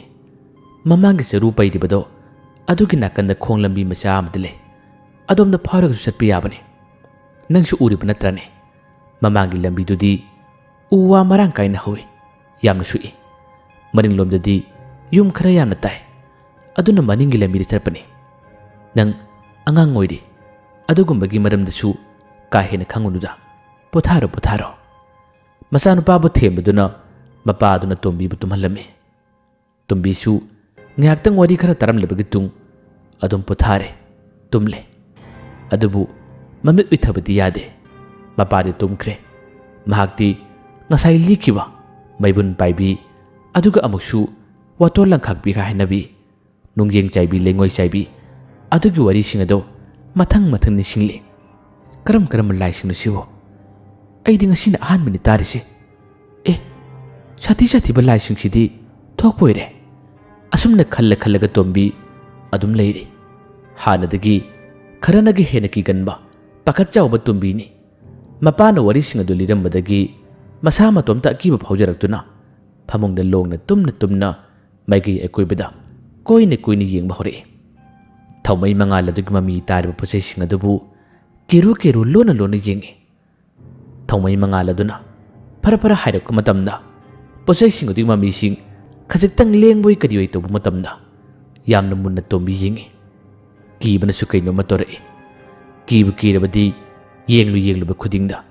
ꯃꯃꯥꯡꯒꯤ ꯆꯔꯨ ꯄꯩꯔꯤꯕꯗꯣ ꯑꯗꯨꯒꯤ ꯅꯥꯀꯟꯗ ꯈꯣꯡ ꯂꯝꯕꯤ ꯃꯆꯥ ꯑꯃꯗꯤ ꯂꯩ꯫ ꯑꯗꯣꯝꯗ ꯐꯥꯎꯔꯒꯁꯨ ꯆꯠꯄ ꯌꯥꯕꯅꯤ꯫ ꯅꯪꯁꯨ ꯎꯔꯤꯕ ꯅꯠꯇ꯭ꯔꯅꯦ? ꯃꯃꯥꯡꯒꯤ ꯂꯝꯕꯤꯗꯨꯗꯤ ꯎ ꯋꯥ ꯃꯔꯥꯡ ꯀꯥꯏꯅ ꯍꯧꯏ, ꯌꯥꯝꯅꯁꯨ ꯏꯪ꯫ ꯃꯅꯤꯡꯂꯣꯝꯗꯗꯤ ꯌꯨꯝ ꯈꯔ ꯌꯥꯝꯅ ꯇꯥꯏ, ꯑꯗꯨꯅ ꯃꯅꯤꯡꯒꯤ ꯂꯝꯕꯤꯗ ꯆꯠꯄꯅꯤ꯫ ꯅꯪ ꯑꯉꯥꯡ ꯑꯣꯏꯔꯤ, ꯑꯗꯨꯒꯨꯝꯕꯒꯤ ꯃꯔꯝꯗꯁꯨ ꯀꯥ ꯍꯦꯟꯅ ꯈꯪꯉꯨꯅꯨꯗ꯫ ꯄꯣꯊꯥꯔꯣ, ꯄꯣꯊꯥꯔꯣ꯫" ꯃꯆꯥꯅꯨꯄꯥꯕꯨ ꯊꯦꯝꯕꯗꯨꯅ ꯃꯄꯥꯗꯨꯅ ꯇꯣꯝꯕꯤꯕꯨ ꯇꯨꯝꯍꯜꯂꯝꯃꯤ꯫ ꯇꯣꯝꯕꯤꯁꯨ ꯉꯥꯏꯍꯥꯛꯇꯪ ꯋꯥꯔꯤ ꯈꯔ ꯇꯥꯔꯝꯂꯕꯒꯤ ꯇꯨꯡ ꯑꯗꯨꯝ ꯄꯣꯊꯥꯔꯦ, ꯇꯨꯝꯂꯦ꯫ ꯑꯗꯨꯕꯨ ꯃꯃꯤꯠ ꯎꯏꯊꯕꯗꯤ ꯌꯥꯗꯦ꯫ ꯃꯄꯥꯗꯤ ꯇꯨꯝꯈ꯭ꯔꯦ꯫ ꯃꯍꯥꯛꯇꯤ ꯉꯁꯥꯏ ꯂꯤꯈꯤꯕ ꯃꯩꯕꯨꯟ ꯄꯥꯏꯕꯤ, ꯑꯗꯨꯒ ꯑꯃꯨꯛꯁꯨ ꯋꯥꯇꯣꯟ ꯂꯪꯈꯥꯛꯄꯤ ꯍꯥꯏꯅꯕꯤ, ꯅꯨꯡꯖꯦꯡ ꯆꯥꯏꯕꯤ, ꯂꯩꯉꯣꯏ ꯆꯥꯏꯕꯤ, ꯑꯗꯨꯒꯤ ꯋꯥꯔꯤꯁꯤꯡ ꯑꯗꯣ ꯃꯊꯪ ꯃꯊꯪ ꯅꯤꯡꯁꯤꯡꯂꯦ꯫ "ꯀꯔꯝ ꯀꯔꯝꯕ ꯂꯥꯏꯁꯤꯡꯅꯣ ꯁꯤꯕꯣ? ꯑꯩꯗꯤ ꯉꯁꯤꯅ ꯑꯍꯥꯟꯕꯅꯤ ꯇꯥꯔꯤꯁꯦ꯫ ꯑꯦ, ꯁꯥꯊꯤ ꯁꯥꯊꯤꯕ ꯂꯥꯏꯁꯤꯡꯁꯤꯗꯤ ꯊꯣꯛꯄ ꯑꯣꯏꯔꯦ꯫" ꯑꯁꯨꯝꯅ ꯈꯜꯂ ꯈꯜꯂꯒ ꯇꯣꯝꯕꯤ ꯑꯗꯨꯝ ꯂꯩꯔꯤ꯫ ꯍꯥꯟꯅꯗꯒꯤ ꯈꯔꯅꯒ ꯍꯦꯟꯅ ꯀꯤꯒꯟꯕ, ꯄꯥꯈꯠ ꯆꯥꯎꯕ ꯇꯣꯝꯕꯤꯅꯤ꯫ ꯃꯄꯥꯅ ꯋꯥꯔꯤꯁꯤꯡ ꯑꯗꯨ ꯂꯤꯔꯝꯕꯗꯒꯤ ꯃꯁꯥ ꯃꯇꯣꯝꯇ ꯑꯀꯤꯕ ꯐꯥꯎꯖꯔꯛꯇꯨꯅ ꯐꯃꯨꯡꯗ ꯂꯣꯡꯅ ꯇꯨꯝꯅ ꯇꯨꯝꯅ ꯃꯥꯏꯀꯩ ꯑꯀꯣꯏꯕꯗ ꯀꯣꯏꯅ ꯀꯣꯏꯅ ꯌꯦꯡꯕ ꯍꯧꯔꯛꯏ꯫ ꯊꯧꯃꯩ ꯃꯉꯥꯜ ꯑꯗꯨꯒꯤ ꯃꯃꯤ ꯇꯥꯔꯤꯕ ꯄꯣꯠꯆꯩꯁꯤꯡ ꯑꯗꯨꯕꯨ ꯀꯦꯔꯨ ꯀꯦꯔꯨ ꯂꯣꯟꯅ ꯂꯣꯟꯅ ꯌꯦꯡꯏ꯫ ꯊꯧꯃꯩ ꯃꯉꯥꯜ ꯑꯗꯨꯅ ꯐꯔ ꯐꯔ ꯍꯥꯏꯔꯛꯄ ꯃꯇꯝꯗ ꯄꯣꯠꯆꯩꯁꯤꯡ ꯑꯗꯨꯒꯤ ꯃꯃꯤꯁꯤꯡ ꯈꯖꯤꯛꯇꯪ ꯂꯦꯡꯕꯣꯏ ꯀꯔꯤꯑꯣꯏ ꯇꯧꯕ ꯃꯇꯝꯗ ꯌꯥꯝꯅ ꯃꯨꯟꯅ ꯇꯣꯝꯕꯤ ꯌꯦꯡꯏ꯫ ꯀꯤꯕꯅꯁꯨ ꯀꯩꯅꯣꯝꯃ ꯇꯧꯔꯛꯏ꯫ ꯀꯤꯕꯨ ꯀꯤꯔꯕꯗꯤ ꯌꯦꯡꯂꯨ ꯌꯦꯡꯂꯨꯕ ꯈꯨꯗꯤꯡꯗ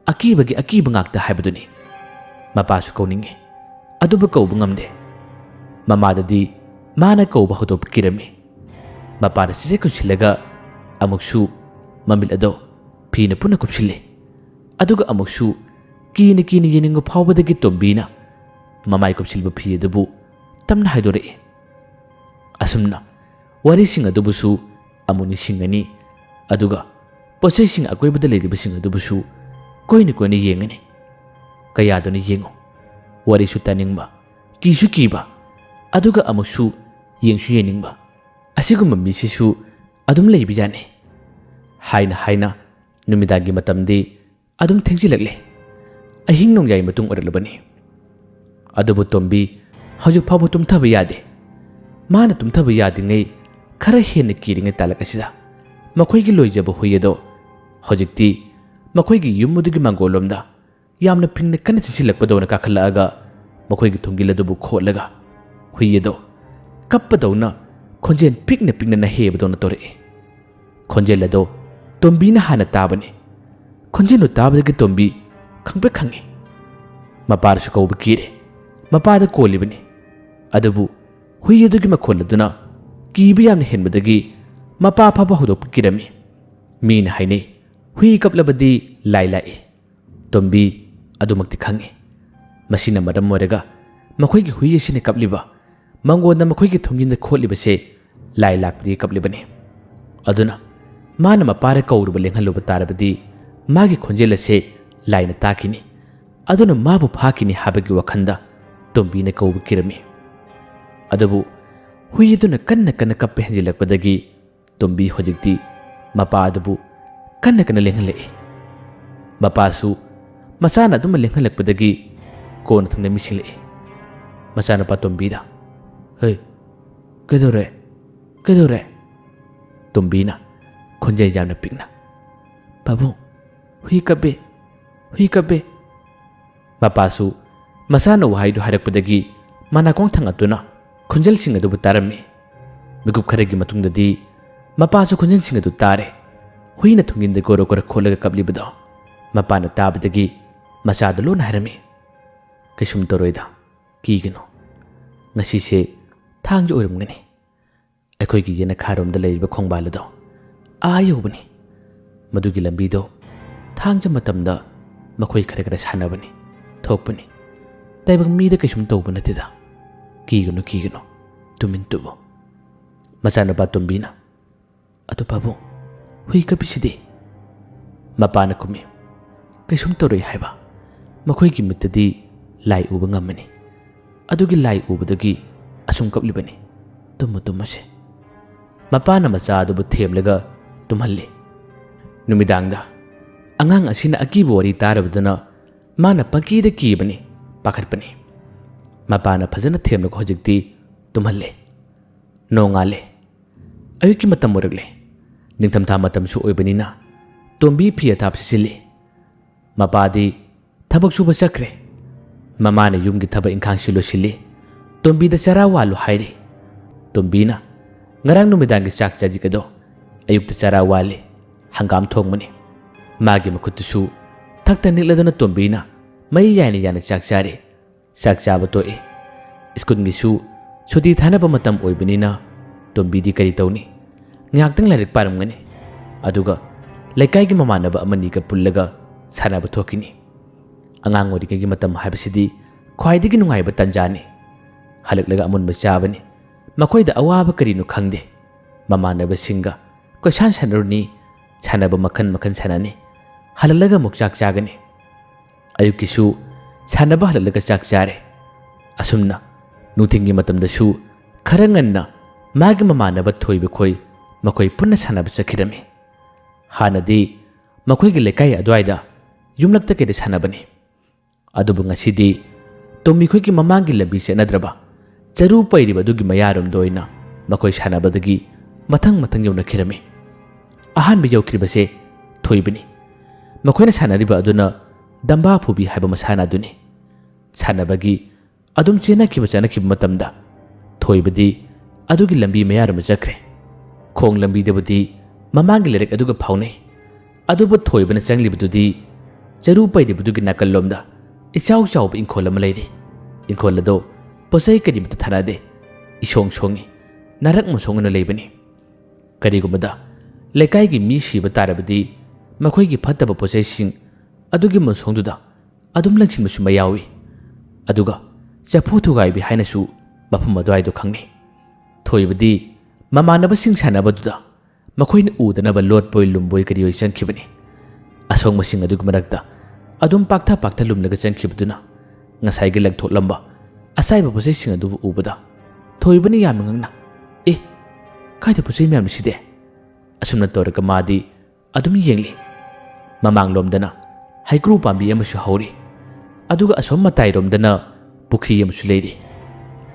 ꯑꯀꯤꯕꯒꯤ ꯑꯀꯤꯕ ꯉꯥꯛꯇ ꯍꯥꯏꯕꯗꯨꯅꯤ꯫ ꯃꯄꯥꯁꯨ ꯀꯧꯅꯤꯡꯉꯤ, ꯑꯗꯨꯕꯨ ꯀꯧꯕ ꯉꯝꯗꯦ꯫ ꯃꯃꯥꯗꯗꯤ ꯃꯥꯅ ꯀꯧꯕ ꯍꯧꯗꯣꯛꯄ ꯀꯤꯔꯝꯃꯤ꯫ ꯃꯄꯥꯅ ꯆꯤꯆꯦ ꯀꯨꯟꯁꯤꯜꯂꯒ ꯑꯃꯨꯛꯁꯨ ꯃꯃꯤꯠ ꯑꯗꯣ ꯐꯤꯅ ꯄꯨꯟꯅ ꯀꯨꯞꯁꯤꯜꯂꯤ꯫ ꯑꯗꯨꯒ ꯑꯃꯨꯛꯁꯨ ꯀꯤꯅ ꯀꯤꯅ ꯌꯦꯡꯅꯤꯡꯕ ꯐꯥꯎꯕꯗꯒꯤ ꯇꯣꯝꯕꯤꯅ ꯃꯃꯥꯏ ꯀꯨꯞꯁꯤꯜꯂꯤꯕ ꯐꯤ ꯑꯗꯨꯕꯨ ꯇꯞꯅ ꯍꯥꯏꯗꯣꯔꯛꯏ꯫ ꯑꯁꯨꯝꯅ ꯋꯥꯔꯤꯁꯤꯡ ꯑꯗꯨꯕꯨꯁꯨ ꯑꯃꯨꯛ ꯅꯤꯡꯁꯤꯡꯒꯅꯤ, ꯑꯗꯨꯒ ꯄꯣꯠꯆꯩꯁꯤꯡ ꯑꯀꯣꯏꯕꯗ ꯂꯩꯔꯤꯕꯁꯤꯡ ꯑꯗꯨꯕꯨꯁꯨ ꯀꯣꯏꯅ ꯀꯣꯏꯅ ꯌꯦꯡꯒꯅꯤ꯫ ꯀꯌꯥꯗꯨꯅ ꯌꯦꯡꯉꯨ, ꯋꯥꯔꯤꯁꯨ ꯇꯥꯅꯤꯡꯕ, ꯀꯤꯁꯨ ꯀꯤꯕ, ꯑꯗꯨꯒ ꯑꯃꯨꯛꯁꯨ ꯌꯦꯡꯁꯨ ꯌꯦꯡꯅꯤꯡꯕ꯫ ꯑꯁꯤꯒꯨꯝꯕ ꯃꯤꯁꯤꯁꯨ ꯑꯗꯨꯝ ꯂꯩꯕ ꯌꯥꯅꯤ ꯍꯥꯏꯅ ꯍꯥꯏꯅ ꯅꯨꯃꯤꯗꯥꯡꯒꯤ ꯃꯇꯝꯗꯤ ꯑꯗꯨꯝ ꯊꯦꯡꯖꯤꯜꯂꯛꯂꯦ꯫ ꯑꯍꯤꯡ ꯅꯣꯡꯌꯥꯏ ꯃꯇꯨꯡ ꯑꯣꯏꯔꯛꯂꯕꯅꯤ꯫ ꯑꯗꯨꯕꯨ ꯇꯣꯝꯕꯤ ꯍꯧꯖꯤꯛ ꯐꯥꯎꯕ ꯇꯨꯝꯊꯕ ꯌꯥꯗꯦ꯫ ꯃꯥꯅ ꯇꯨꯝꯊꯕ ꯌꯥꯗ꯭ꯔꯤꯉꯩ ꯈꯔ ꯍꯦꯟꯅ ꯀꯤꯔꯤꯉꯩ ꯇꯥꯂꯛ ꯑꯁꯤꯗ ꯃꯈꯣꯏꯒꯤ ꯂꯣꯏꯖꯕ ꯍꯨꯏ ꯑꯗꯣ ꯍꯧꯖꯤꯛꯇꯤ ꯃꯈꯣꯏꯒꯤ ꯌꯨꯝ ꯑꯗꯨꯒꯤ ꯃꯥꯡꯒꯣꯜꯂꯣꯝꯗ ꯌꯥꯝꯅ ꯐꯤꯡꯅ ꯀꯟꯅ ꯆꯤꯟꯁꯤꯜꯂꯛꯄꯗꯧꯅ ꯀꯥꯈꯠꯂꯛꯑꯒ ꯃꯈꯣꯏꯒꯤ ꯊꯣꯡꯖꯤꯜ ꯑꯗꯨꯕꯨ ꯈꯣꯠꯂꯒ ꯍꯨꯏ ꯑꯗꯣ ꯀꯞꯄꯗꯧꯅ ꯈꯣꯟꯖꯦꯜ ꯄꯤꯛꯅ ꯄꯤꯛꯅ ꯅꯍꯦꯕꯗꯧꯅ ꯇꯧꯔꯛꯏ꯫ ꯈꯣꯟꯖꯦꯜ ꯑꯗꯣ ꯇꯣꯝꯕꯤꯅ ꯍꯥꯟꯅ ꯇꯥꯕꯅꯤ꯫ ꯈꯣꯟꯖꯦꯜꯗꯨ ꯇꯥꯕꯗꯒꯤ ꯇꯣꯝꯕꯤ ꯈꯪꯄ꯭ꯔꯦꯛ ꯈꯪꯉꯤ꯫ ꯃꯄꯥꯗꯁꯨ ꯀꯧꯕ ꯀꯤꯔꯦ꯫ ꯃꯄꯥꯗ ꯀꯣꯜꯂꯤꯕꯅꯤ꯫ ꯑꯗꯨꯕꯨ ꯍꯨꯏ ꯑꯗꯨꯒꯤ ꯃꯈꯣꯜ ꯑꯗꯨꯅ ꯀꯤꯕ ꯌꯥꯝꯅ ꯍꯦꯟꯕꯗꯒꯤ ꯃꯄꯥ ꯐꯥꯎꯕ ꯍꯧꯗꯣꯛꯄ ꯀꯤꯔꯝꯃꯤ꯫ ꯃꯤꯅ ꯍꯥꯏꯅꯩ, ꯍꯨꯏ ꯀꯞꯂꯕꯗꯤ ꯂꯥꯏ ꯂꯥꯛꯏ꯫ ꯇꯣꯝꯕꯤ ꯑꯗꯨꯃꯛꯇꯤ ꯈꯪꯉꯤ꯫ ꯃꯁꯤꯅ ꯃꯔꯝ ꯑꯣꯏꯔꯒ ꯃꯈꯣꯏꯒꯤ ꯍꯨꯏ ꯑꯁꯤꯅ ꯀꯞꯂꯤꯕ, ꯃꯉꯣꯟꯗ ꯃꯈꯣꯏꯒꯤ ꯊꯣꯡꯖꯤꯟꯗ ꯈꯣꯠꯂꯤꯕꯁꯦ ꯂꯥꯏ ꯂꯥꯛꯄꯗꯒꯤ ꯀꯞꯂꯤꯕꯅꯤ꯫ ꯑꯗꯨꯅ ꯃꯥꯅ ꯃꯄꯥꯗ ꯀꯧꯔꯨꯕ ꯂꯦꯡꯍꯜꯂꯨꯕ ꯇꯥꯔꯕꯗꯤ ꯃꯥꯒꯤ ꯈꯣꯟꯖꯦꯜ ꯑꯁꯦ ꯂꯥꯏꯅ ꯇꯥꯈꯤꯅꯤ꯫ ꯑꯗꯨꯅ ꯃꯥꯕꯨ ꯐꯥꯈꯤꯅꯤ ꯍꯥꯏꯕꯒꯤ ꯋꯥꯈꯜꯗ ꯇꯣꯝꯕꯤꯅ ꯀꯧꯕ ꯀꯤꯔꯝꯃꯤ꯫ ꯑꯗꯨꯕꯨ ꯍꯨꯏ ꯑꯗꯨꯅ ꯀꯟꯅ ꯀꯟꯅ ꯀꯞꯄ ꯍꯦꯟꯖꯤꯜꯂꯛꯄꯗꯒꯤ ꯇꯣꯝꯕꯤ ꯍꯧꯖꯤꯛꯇꯤ ꯃꯄꯥ ꯑꯗꯨꯕꯨ ꯀꯟꯅ ꯀꯟꯅ ꯂꯦꯡꯍꯜꯂꯛꯏ꯫ ꯃꯄꯥꯁꯨ ꯃꯆꯥꯅ ꯑꯗꯨꯝ ꯂꯦꯡꯍꯜꯂꯛꯄꯗꯒꯤ ꯀꯣꯟꯅ ꯊꯪꯗ ꯃꯤꯁꯤꯡꯂꯛꯏ꯫ ꯃꯆꯥꯅꯨꯄꯥ ꯇꯣꯝꯕꯤꯗ, "ꯍꯩ, ꯀꯩꯗꯧꯔꯦ? ꯀꯩꯗꯧꯔꯦ?" ꯇꯣꯝꯕꯤꯅ ꯈꯣꯟꯖꯦꯜ ꯌꯥꯝꯅ ꯄꯤꯛꯅ, "ꯄꯥꯕꯨꯡ, ꯍꯨꯏ ꯀꯞꯄꯦ, ꯍꯨꯏ ꯀꯞꯄꯦ꯫" ꯃꯄꯥꯁꯨ ꯃꯆꯥꯅ ꯋꯥꯍꯩꯗꯨ ꯍꯥꯏꯔꯛꯄꯗꯒꯤ ꯃꯅꯥꯀꯣꯡ ꯊꯥꯡꯒꯠꯇꯨꯅ ꯈꯣꯟꯖꯦꯜꯁꯤꯡ ꯑꯗꯨꯕꯨ ꯇꯥꯔꯝꯃꯤ꯫ ꯃꯤꯀꯨꯞ ꯈꯔꯒꯤ ꯃꯇꯨꯡꯗꯗꯤ ꯃꯄꯥꯁꯨ ꯈꯣꯟꯖꯦꯜꯁꯤꯡ ꯑꯗꯨ ꯇꯥꯔꯦ꯫ ꯍꯨꯏꯅ ꯊꯣꯡꯖꯤꯟꯗ ꯒꯣꯔꯣ ꯒꯣꯔꯣ ꯈꯣꯠꯂꯒ ꯀꯞꯂꯤꯕꯗꯣ꯫ ꯃꯄꯥꯅ ꯇꯥꯕꯗꯒꯤ ꯃꯆꯥꯗ ꯂꯣꯟꯅ ꯍꯥꯏꯔꯝꯃꯤ, "ꯀꯩꯁꯨꯝ ꯇꯧꯔꯣꯏꯗ, ꯀꯤꯒꯅꯨ꯫ ꯉꯁꯤꯁꯦ ꯊꯥꯡꯖ ꯑꯣꯏꯔꯝꯒꯅꯤ꯫ ꯑꯩꯈꯣꯏꯒꯤ ꯌꯦꯅꯈꯥꯔꯣꯝꯗ ꯂꯩꯔꯤꯕ ꯈꯣꯡꯕꯥꯜ ꯑꯗꯣ ꯑꯥ ꯌꯧꯕꯅꯤ꯫ ꯃꯗꯨꯒꯤ ꯂꯝꯕꯤꯗꯣ ꯊꯥꯡꯖ ꯃꯇꯝꯗ ꯃꯈꯣꯏ ꯈꯔ ꯈꯔ ꯁꯥꯟꯅꯕꯅꯤ, ꯊꯣꯛꯄꯅꯤ꯫ ꯇꯥꯏꯕꯪ ꯃꯤꯗ ꯀꯩꯁꯨꯝ ꯇꯧꯕ ꯅꯠꯇꯦꯗ꯫ ꯀꯤꯒꯅꯨ, ꯀꯤꯒꯅꯨ꯫ ꯇꯨꯃꯤꯟ ꯇꯨꯝꯃꯨ꯫" ꯃꯆꯥꯅꯨꯄꯥ ꯇꯣꯝꯕꯤꯅ, "ꯑꯗꯨ ꯄꯥꯕꯨꯡ, ꯍꯨꯏ ꯀꯞꯄꯤꯁꯤꯗꯤ?" ꯃꯄꯥꯅ ꯈꯨꯝꯃꯤ, "ꯀꯩꯁꯨꯝ ꯇꯧꯔꯣꯏ ꯍꯥꯏꯕ꯫ ꯃꯈꯣꯏꯒꯤ ꯃꯤꯠꯇꯗꯤ ꯂꯥꯏ ꯎꯕ ꯉꯝꯃꯅꯤ꯫ ꯑꯗꯨꯒꯤ ꯂꯥꯏ ꯎꯕꯗꯒꯤ ꯑꯁꯨꯝ ꯀꯞꯂꯤꯕꯅꯤ꯫ ꯇꯨꯝꯃꯨ, ꯇꯨꯝꯃꯁꯦ꯫" ꯃꯄꯥꯅ ꯃꯆꯥ ꯑꯗꯨꯕꯨ ꯊꯦꯝꯂꯒ ꯇꯨꯝꯍꯜꯂꯤ꯫ ꯅꯨꯃꯤꯗꯥꯡꯗ ꯑꯉꯥꯡ ꯑꯁꯤꯅ ꯑꯀꯤꯕ ꯋꯥꯔꯤ ꯇꯥꯔꯕꯗꯨꯅ ꯃꯥꯅ ꯄꯪꯀꯤꯗ ꯀꯤꯕꯅꯤ, ꯄꯥꯈꯠꯄꯅꯤ꯫ ꯃꯄꯥꯅ ꯐꯖꯅ ꯊꯦꯝꯂꯒ ꯍꯧꯖꯤꯛꯇꯤ ꯇꯨꯝꯍꯜꯂꯦ꯫ ꯅꯣꯡꯉꯥꯜꯂꯦ꯫ ꯑꯌꯨꯛꯀꯤ ꯃꯇꯝ ꯑꯣꯏꯔꯛꯂꯦ꯫ ꯅꯤꯡꯊꯝꯊꯥ ꯃꯇꯝꯁꯨ ꯑꯣꯏꯕꯅꯤꯅ ꯇꯣꯝꯕꯤ ꯐꯤ ꯑꯊꯥꯕ ꯁꯦꯠꯆꯤꯜꯂꯤ꯫ ꯃꯄꯥꯗꯤ ꯊꯕꯛ ꯁꯨꯕ ꯆꯠꯈ꯭ꯔꯦ꯫ ꯃꯃꯥꯅ ꯌꯨꯝꯒꯤ ꯊꯕꯛ ꯏꯪꯈꯥꯡꯁꯤ ꯂꯣꯏꯁꯤꯜꯂꯤ꯫ ꯇꯣꯝꯕꯤꯗ ꯆꯔꯥ ꯋꯥꯜꯂꯨ ꯍꯥꯏꯔꯤ꯫ ꯇꯣꯝꯕꯤꯅ ꯉꯔꯥꯡ ꯅꯨꯃꯤꯗꯥꯡꯒꯤ ꯆꯥꯛ ꯆꯥꯖꯤꯛ ꯑꯗꯣ ꯑꯌꯨꯛꯇ ꯆꯔꯥ ꯋꯥꯜꯂꯤ꯫ ꯍꯪꯒꯥꯝ ꯊꯣꯡꯕꯅꯤ꯫ ꯃꯥꯒꯤ ꯃꯈꯨꯠꯇꯨꯁꯨ ꯊꯛꯇ ꯅꯤꯛꯂꯗꯨꯅ ꯇꯣꯝꯕꯤꯅ ꯃꯩ ꯌꯥꯏꯅ ꯌꯥꯏꯅ ꯆꯥꯛ ꯆꯥꯔꯤ꯫ ꯆꯥꯛ ꯆꯥꯕ ꯇꯣꯛꯏ꯫ ꯁ꯭ꯀꯨꯜꯒꯤꯁꯨ ꯁꯨꯇꯤ ꯊꯥꯅꯕ ꯃꯇꯝ ꯑꯣꯏꯕꯅꯤꯅ ꯇꯣꯝꯕꯤꯗꯤ ꯀꯔꯤ ꯇꯧꯅꯤ? ꯉꯥꯏꯍꯥꯛꯇꯪ ꯂꯥꯏꯔꯤꯛ ꯄꯥꯔꯝꯒꯅꯤ꯫ ꯑꯗꯨꯒ ꯂꯩꯀꯥꯏꯒꯤ ꯃꯃꯥꯟꯅꯕ ꯑꯃꯅꯤꯒ ꯄꯨꯜꯂꯒ ꯁꯥꯟꯅꯕ ꯊꯣꯛꯈꯤꯅꯤ꯫ ꯑꯉꯥꯡ ꯑꯣꯏꯔꯤꯉꯩꯒꯤ ꯃꯇꯝ ꯍꯥꯏꯕꯁꯤꯗꯤ ꯈ꯭ꯋꯥꯏꯗꯒꯤ ꯅꯨꯡꯉꯥꯏꯕ ꯇꯥꯟꯖꯥꯅꯤ꯫ ꯍꯜꯂꯛꯂꯒ ꯑꯃꯨꯟꯕ ꯆꯥꯕꯅꯤ꯫ ꯃꯈꯣꯏꯗ ꯑꯋꯥꯕ ꯀꯔꯤꯅꯣ ꯈꯪꯗꯦ꯫ ꯃꯃꯥꯟꯅꯕꯁꯤꯡꯒ ꯀꯣꯏꯁꯥꯟ ꯁꯥꯟꯅꯔꯨꯅꯤ, ꯁꯥꯟꯅꯕ ꯃꯈꯜ ꯃꯈꯜ ꯁꯥꯟꯅꯅꯤ꯫ ꯍꯜꯂꯛꯂꯒ ꯑꯃꯨꯛ ꯆꯥꯛ ꯆꯥꯒꯅꯤ꯫ ꯑꯌꯨꯛꯀꯤꯁꯨ ꯁꯥꯟꯅꯕ ꯍꯜꯂꯛꯂꯒ ꯆꯥꯛ ꯆꯥꯔꯦ꯫ ꯑꯁꯨꯝꯅ ꯅꯨꯡꯊꯤꯜꯒꯤ ꯃꯇꯝꯗꯁꯨ ꯈꯔ ꯉꯟꯅ ꯃꯥꯒꯤ ꯃꯃꯥꯟꯅꯕ ꯊꯣꯏꯕ ꯈꯣꯏ ꯃꯈꯣꯏ ꯄꯨꯟꯅ ꯁꯥꯟꯅꯕ ꯆꯠꯈꯤꯔꯝꯃꯤ꯫ ꯍꯥꯟꯅꯗꯤ ꯃꯈꯣꯏꯒꯤ ꯂꯩꯀꯥꯏ ꯑꯗꯨꯋꯥꯏꯗ ꯌꯨꯝꯂꯛꯇ ꯀꯩꯗ ꯁꯥꯟꯅꯕꯅꯤ꯫ ꯑꯗꯨꯕꯨ ꯉꯁꯤꯗꯤ ꯇꯣꯝꯕꯤ ꯈꯣꯏꯒꯤ ꯃꯃꯥꯡꯒꯤ ꯂꯝꯕꯤ ꯆꯠꯅꯗ꯭ꯔꯕ ꯆꯔꯨ ꯄꯩꯔꯤꯕ ꯑꯗꯨꯒꯤ ꯃꯌꯥꯔꯣꯝꯗ ꯑꯣꯏꯅ ꯃꯈꯣꯏ ꯁꯥꯟꯅꯕꯗꯒꯤ ꯃꯊꯪ ꯃꯊꯪ ꯌꯧꯅꯈꯤꯔꯝꯃꯤ꯫ ꯑꯍꯥꯟꯕ ꯌꯧꯈꯤꯕꯁꯦ ꯊꯣꯏꯕꯅꯤ꯫ ꯃꯈꯣꯏꯅ ꯁꯥꯟꯅꯔꯤꯕ ꯑꯗꯨꯅ ꯗꯝꯕꯥ ꯐꯨꯕꯤ ꯍꯥꯏꯕ ꯃꯁꯥꯟꯅ ꯑꯗꯨꯅꯤ꯫ ꯁꯥꯟꯅꯕꯒꯤ ꯑꯗꯨꯝ ꯆꯦꯟꯅꯈꯤꯕ ꯆꯠꯅꯈꯤꯕ ꯃꯇꯝꯗ ꯊꯣꯏꯕꯗꯤ ꯑꯗꯨꯒꯤ ꯂꯝꯕꯤ ꯃꯌꯥꯔꯣꯝꯗ ꯆꯠꯈ꯭ꯔꯦ꯫ ꯈꯣꯡ ꯂꯝꯕꯤꯗꯕꯨꯗꯤ ꯃꯃꯥꯡꯒꯤ ꯂꯩꯔꯛ ꯑꯗꯨꯒ ꯐꯥꯎꯅꯩ꯫ ꯑꯗꯨꯕꯨ ꯊꯣꯏꯕꯅ ꯆꯪꯂꯤꯕꯗꯨꯗꯤ ꯆꯔꯨ ꯄꯩꯔꯤꯕꯗꯨꯒꯤ ꯅꯥꯀꯜꯂꯣꯝꯗ ꯏꯆꯥꯎ ꯆꯥꯎꯕ ꯏꯪꯈꯣꯜ ꯑꯃ ꯂꯩꯔꯤ꯫ ꯏꯪꯈꯣꯜ ꯑꯗꯣ ꯄꯣꯠꯆꯩ ꯀꯔꯤꯃꯠꯇ ꯊꯥꯅꯗꯦ꯫ ꯏꯁꯣꯡ ꯁꯣꯡꯉꯤ, ꯅꯥꯔꯛ ꯃꯣꯟꯁꯣꯡ ꯑꯣꯏꯅ ꯂꯩꯕꯅꯤ꯫ ꯀꯔꯤꯒꯨꯝꯕꯗ ꯂꯩꯀꯥꯏꯒꯤ ꯃꯤ ꯁꯤꯕ ꯇꯥꯔꯕꯗꯤ ꯃꯈꯣꯏꯒꯤ ꯐꯠꯇꯕ ꯄꯣꯠꯆꯩꯁꯤꯡ ꯑꯗꯨꯒꯤ ꯃꯣꯟꯁꯣꯡꯗꯨꯗ ꯑꯗꯨꯝ ꯂꯪꯁꯤꯟꯕꯁꯨ ꯃꯌꯥꯎꯏ꯫ ꯑꯗꯨꯒ ꯆꯐꯨ ꯊꯨꯒꯥꯏꯕꯤ ꯍꯥꯏꯅꯁꯨ ꯃꯐꯝ ꯑꯗꯨꯋꯥꯏꯗꯨ ꯈꯪꯅꯩ꯫ ꯊꯣꯏꯕꯗꯤ ꯃꯃꯥꯟꯅꯕꯁꯤꯡ ꯁꯥꯟꯅꯕꯗꯨꯗ ꯃꯈꯣꯏꯅ ꯎꯗꯅꯕ ꯂꯣꯠꯄꯣꯏ ꯂꯨꯝꯕꯣꯏ ꯀꯔꯤꯑꯣꯏ ꯆꯪꯈꯤꯕꯅꯤ꯫ ꯑꯁꯣꯡꯕꯁꯤꯡ ꯑꯗꯨꯒꯤ ꯃꯔꯛꯇ ꯑꯗꯨꯝ ꯄꯥꯛꯊ ꯄꯥꯛꯊ ꯂꯨꯝꯂꯒ ꯆꯪꯈꯤꯕꯗꯨꯅ ꯉꯁꯥꯏꯒꯤ ꯂꯪꯊꯣꯛꯂꯝꯕ ꯑꯆꯥꯏꯕ ꯄꯣꯠꯆꯩꯁꯤꯡ ꯑꯗꯨꯕꯨ ꯎꯕꯗ ꯊꯣꯏꯕꯅ ꯌꯥꯝꯅ ꯉꯛꯅ, "ꯑꯦ, ꯀꯥꯏꯗ ꯄꯣꯠꯆꯩ ꯃꯌꯥꯝꯁꯤꯗꯤ?" ꯑꯁꯨꯝꯅ ꯇꯧꯔꯒ ꯃꯥꯗꯤ ꯑꯗꯨꯝ ꯌꯦꯡꯂꯤ꯫ ꯃꯃꯥꯡꯂꯣꯝꯗꯅ ꯍꯩꯀ꯭ꯔꯨ ꯄꯥꯝꯕꯤ ꯑꯃꯁꯨ ꯍꯧꯔꯤ, ꯑꯗꯨꯒ ꯑꯁꯣꯝ ꯃꯇꯥꯏꯔꯣꯝꯗꯅ ꯄꯨꯈ꯭ꯔꯤ ꯑꯃꯁꯨ ꯂꯩꯔꯤ꯫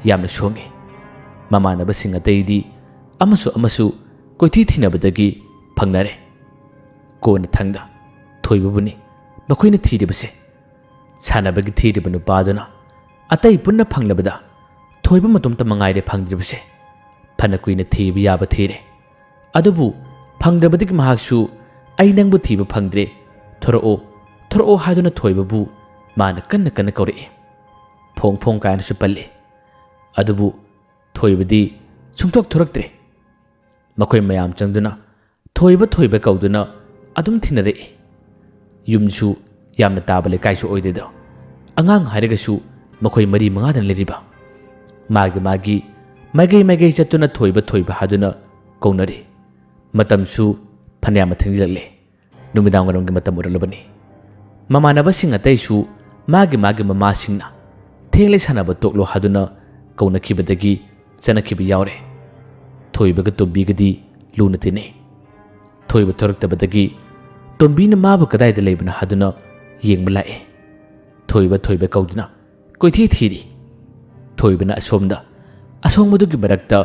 ꯌꯥꯝꯅ ꯁꯣꯡꯉꯤ꯫ ꯃꯃꯥꯟꯅꯕꯁꯤꯡ ꯑꯇꯩꯗꯤ ꯑꯃꯁꯨ ꯑꯃꯁꯨ ꯀꯣꯏꯊꯤ ꯊꯤꯅꯕꯗꯒꯤ ꯐꯪꯅꯔꯦ꯫ ꯀꯣꯟꯅꯊꯪꯗ ꯊꯣꯏꯕꯕꯨꯅꯤ ꯃꯈꯣꯏꯅ ꯊꯤꯔꯤꯕꯁꯦ꯫ ꯁꯥꯟꯅꯕꯒꯤ ꯊꯤꯔꯤꯕ ꯅꯨꯄꯥꯗꯨꯅ ꯑꯇꯩ ꯄꯨꯟꯅ ꯐꯪꯂꯕꯗ ꯊꯣꯏꯕ ꯃꯇꯣꯝꯇ ꯃꯉꯥꯏꯔꯦ ꯐꯪꯗ꯭ꯔꯤꯕꯁꯦ꯫ ꯐꯅ ꯀꯨꯏꯅ ꯊꯤꯕ ꯌꯥꯕ ꯊꯤꯔꯦ, ꯑꯗꯨꯕꯨ ꯐꯪꯗ꯭ꯔꯕꯗꯒꯤ ꯃꯍꯥꯛꯁꯨ, "ꯑꯩ ꯅꯪꯕꯨ ꯊꯤꯕ ꯐꯪꯗ꯭ꯔꯦ, ꯊꯣꯔꯛꯑꯣ, ꯊꯣꯔꯛꯑꯣ" ꯍꯥꯏꯗꯨꯅ ꯊꯣꯏꯕꯕꯨ ꯃꯥꯅ ꯀꯟꯅ ꯀꯟꯅ ꯀꯧꯔꯛꯏ꯫ "ꯐꯣꯡ ꯐꯣꯡ" ꯀꯥꯏꯅꯁꯨ ꯄꯜꯂꯤ꯫ ꯑꯗꯨꯕꯨ ꯊꯣꯏꯕꯗꯤ ꯁꯨꯡꯊꯣꯛ ꯊꯣꯔꯛꯇ꯭ꯔꯦ꯫ ꯃꯈꯣꯏ ꯃꯌꯥꯝ ꯆꯪꯗꯨꯅ ꯊꯣꯏꯕ ꯊꯣꯏꯕ ꯀꯧꯗꯨꯅ ꯑꯗꯨꯝ ꯊꯤꯅꯔꯛꯏ꯫ ꯌꯨꯝꯁꯨ ꯌꯥꯝꯅ ꯇꯥꯕ ꯂꯩꯀꯥꯏꯁꯨ ꯑꯣꯏꯗꯦꯗꯣ꯫ ꯑꯉꯥꯡ ꯍꯥꯏꯔꯒꯁꯨ ꯃꯈꯣꯏ ꯃꯔꯤ ꯃꯉꯥꯗꯅ ꯂꯩꯔꯤꯕ꯫ ꯃꯥꯒꯤ ꯃꯥꯒꯤ ꯃꯥꯏꯀꯩ ꯃꯥꯏꯀꯩ ꯆꯠꯇꯨꯅ ꯊꯣꯏꯕ ꯊꯣꯏꯕ ꯍꯥꯏꯗꯨꯅ ꯀꯧꯅꯔꯤ꯫ ꯃꯇꯝꯁꯨ ꯐꯅꯌꯥꯝ ꯊꯦꯡꯖꯤꯜꯂꯛꯂꯦ꯫ ꯅꯨꯃꯤꯗꯥꯡ ꯋꯥꯏꯔꯝꯒꯤ ꯃꯇꯝ ꯑꯣꯏꯔꯛꯂꯕꯅꯤ꯫ ꯃꯃꯥꯟꯅꯕꯁꯤꯡ ꯑꯇꯩꯁꯨ ꯃꯥꯒꯤ ꯃꯥꯒꯤ ꯃꯃꯥꯁꯤꯡꯅ "ꯊꯦꯡꯂꯦ, ꯁꯥꯟꯅꯕ ꯇꯣꯛꯂꯣ" ꯍꯥꯏꯗꯨꯅ ꯀꯧꯅꯈꯤꯕꯗꯒꯤ ꯆꯠꯅꯈꯤꯕ ꯌꯥꯎꯔꯦ꯫ ꯊꯣꯏꯕꯒ ꯇꯣꯝꯕꯤꯒꯗꯤ ꯂꯨꯅ ꯇꯤꯟꯅꯩ꯫ ꯊꯣꯏꯕ ꯊꯣꯔꯛꯇꯕꯗꯒꯤ ꯇꯣꯝꯕꯤꯅ ꯃꯥꯕꯨ ꯀꯗꯥꯏꯗ ꯂꯩꯕꯅꯣ ꯍꯥꯏꯗꯨꯅ ꯌꯦꯡꯕ ꯂꯥꯛꯑꯦ꯫ ꯊꯣꯏꯕ ꯊꯣꯏꯕ ꯀꯧꯗꯨꯅ ꯀꯣꯏꯊꯤ ꯊꯤꯔꯤ꯫ ꯊꯣꯏꯕꯅ ꯑꯁꯣꯝꯗ, ꯑꯁꯣꯡꯕꯗꯨꯒꯤ ꯃꯔꯛꯇ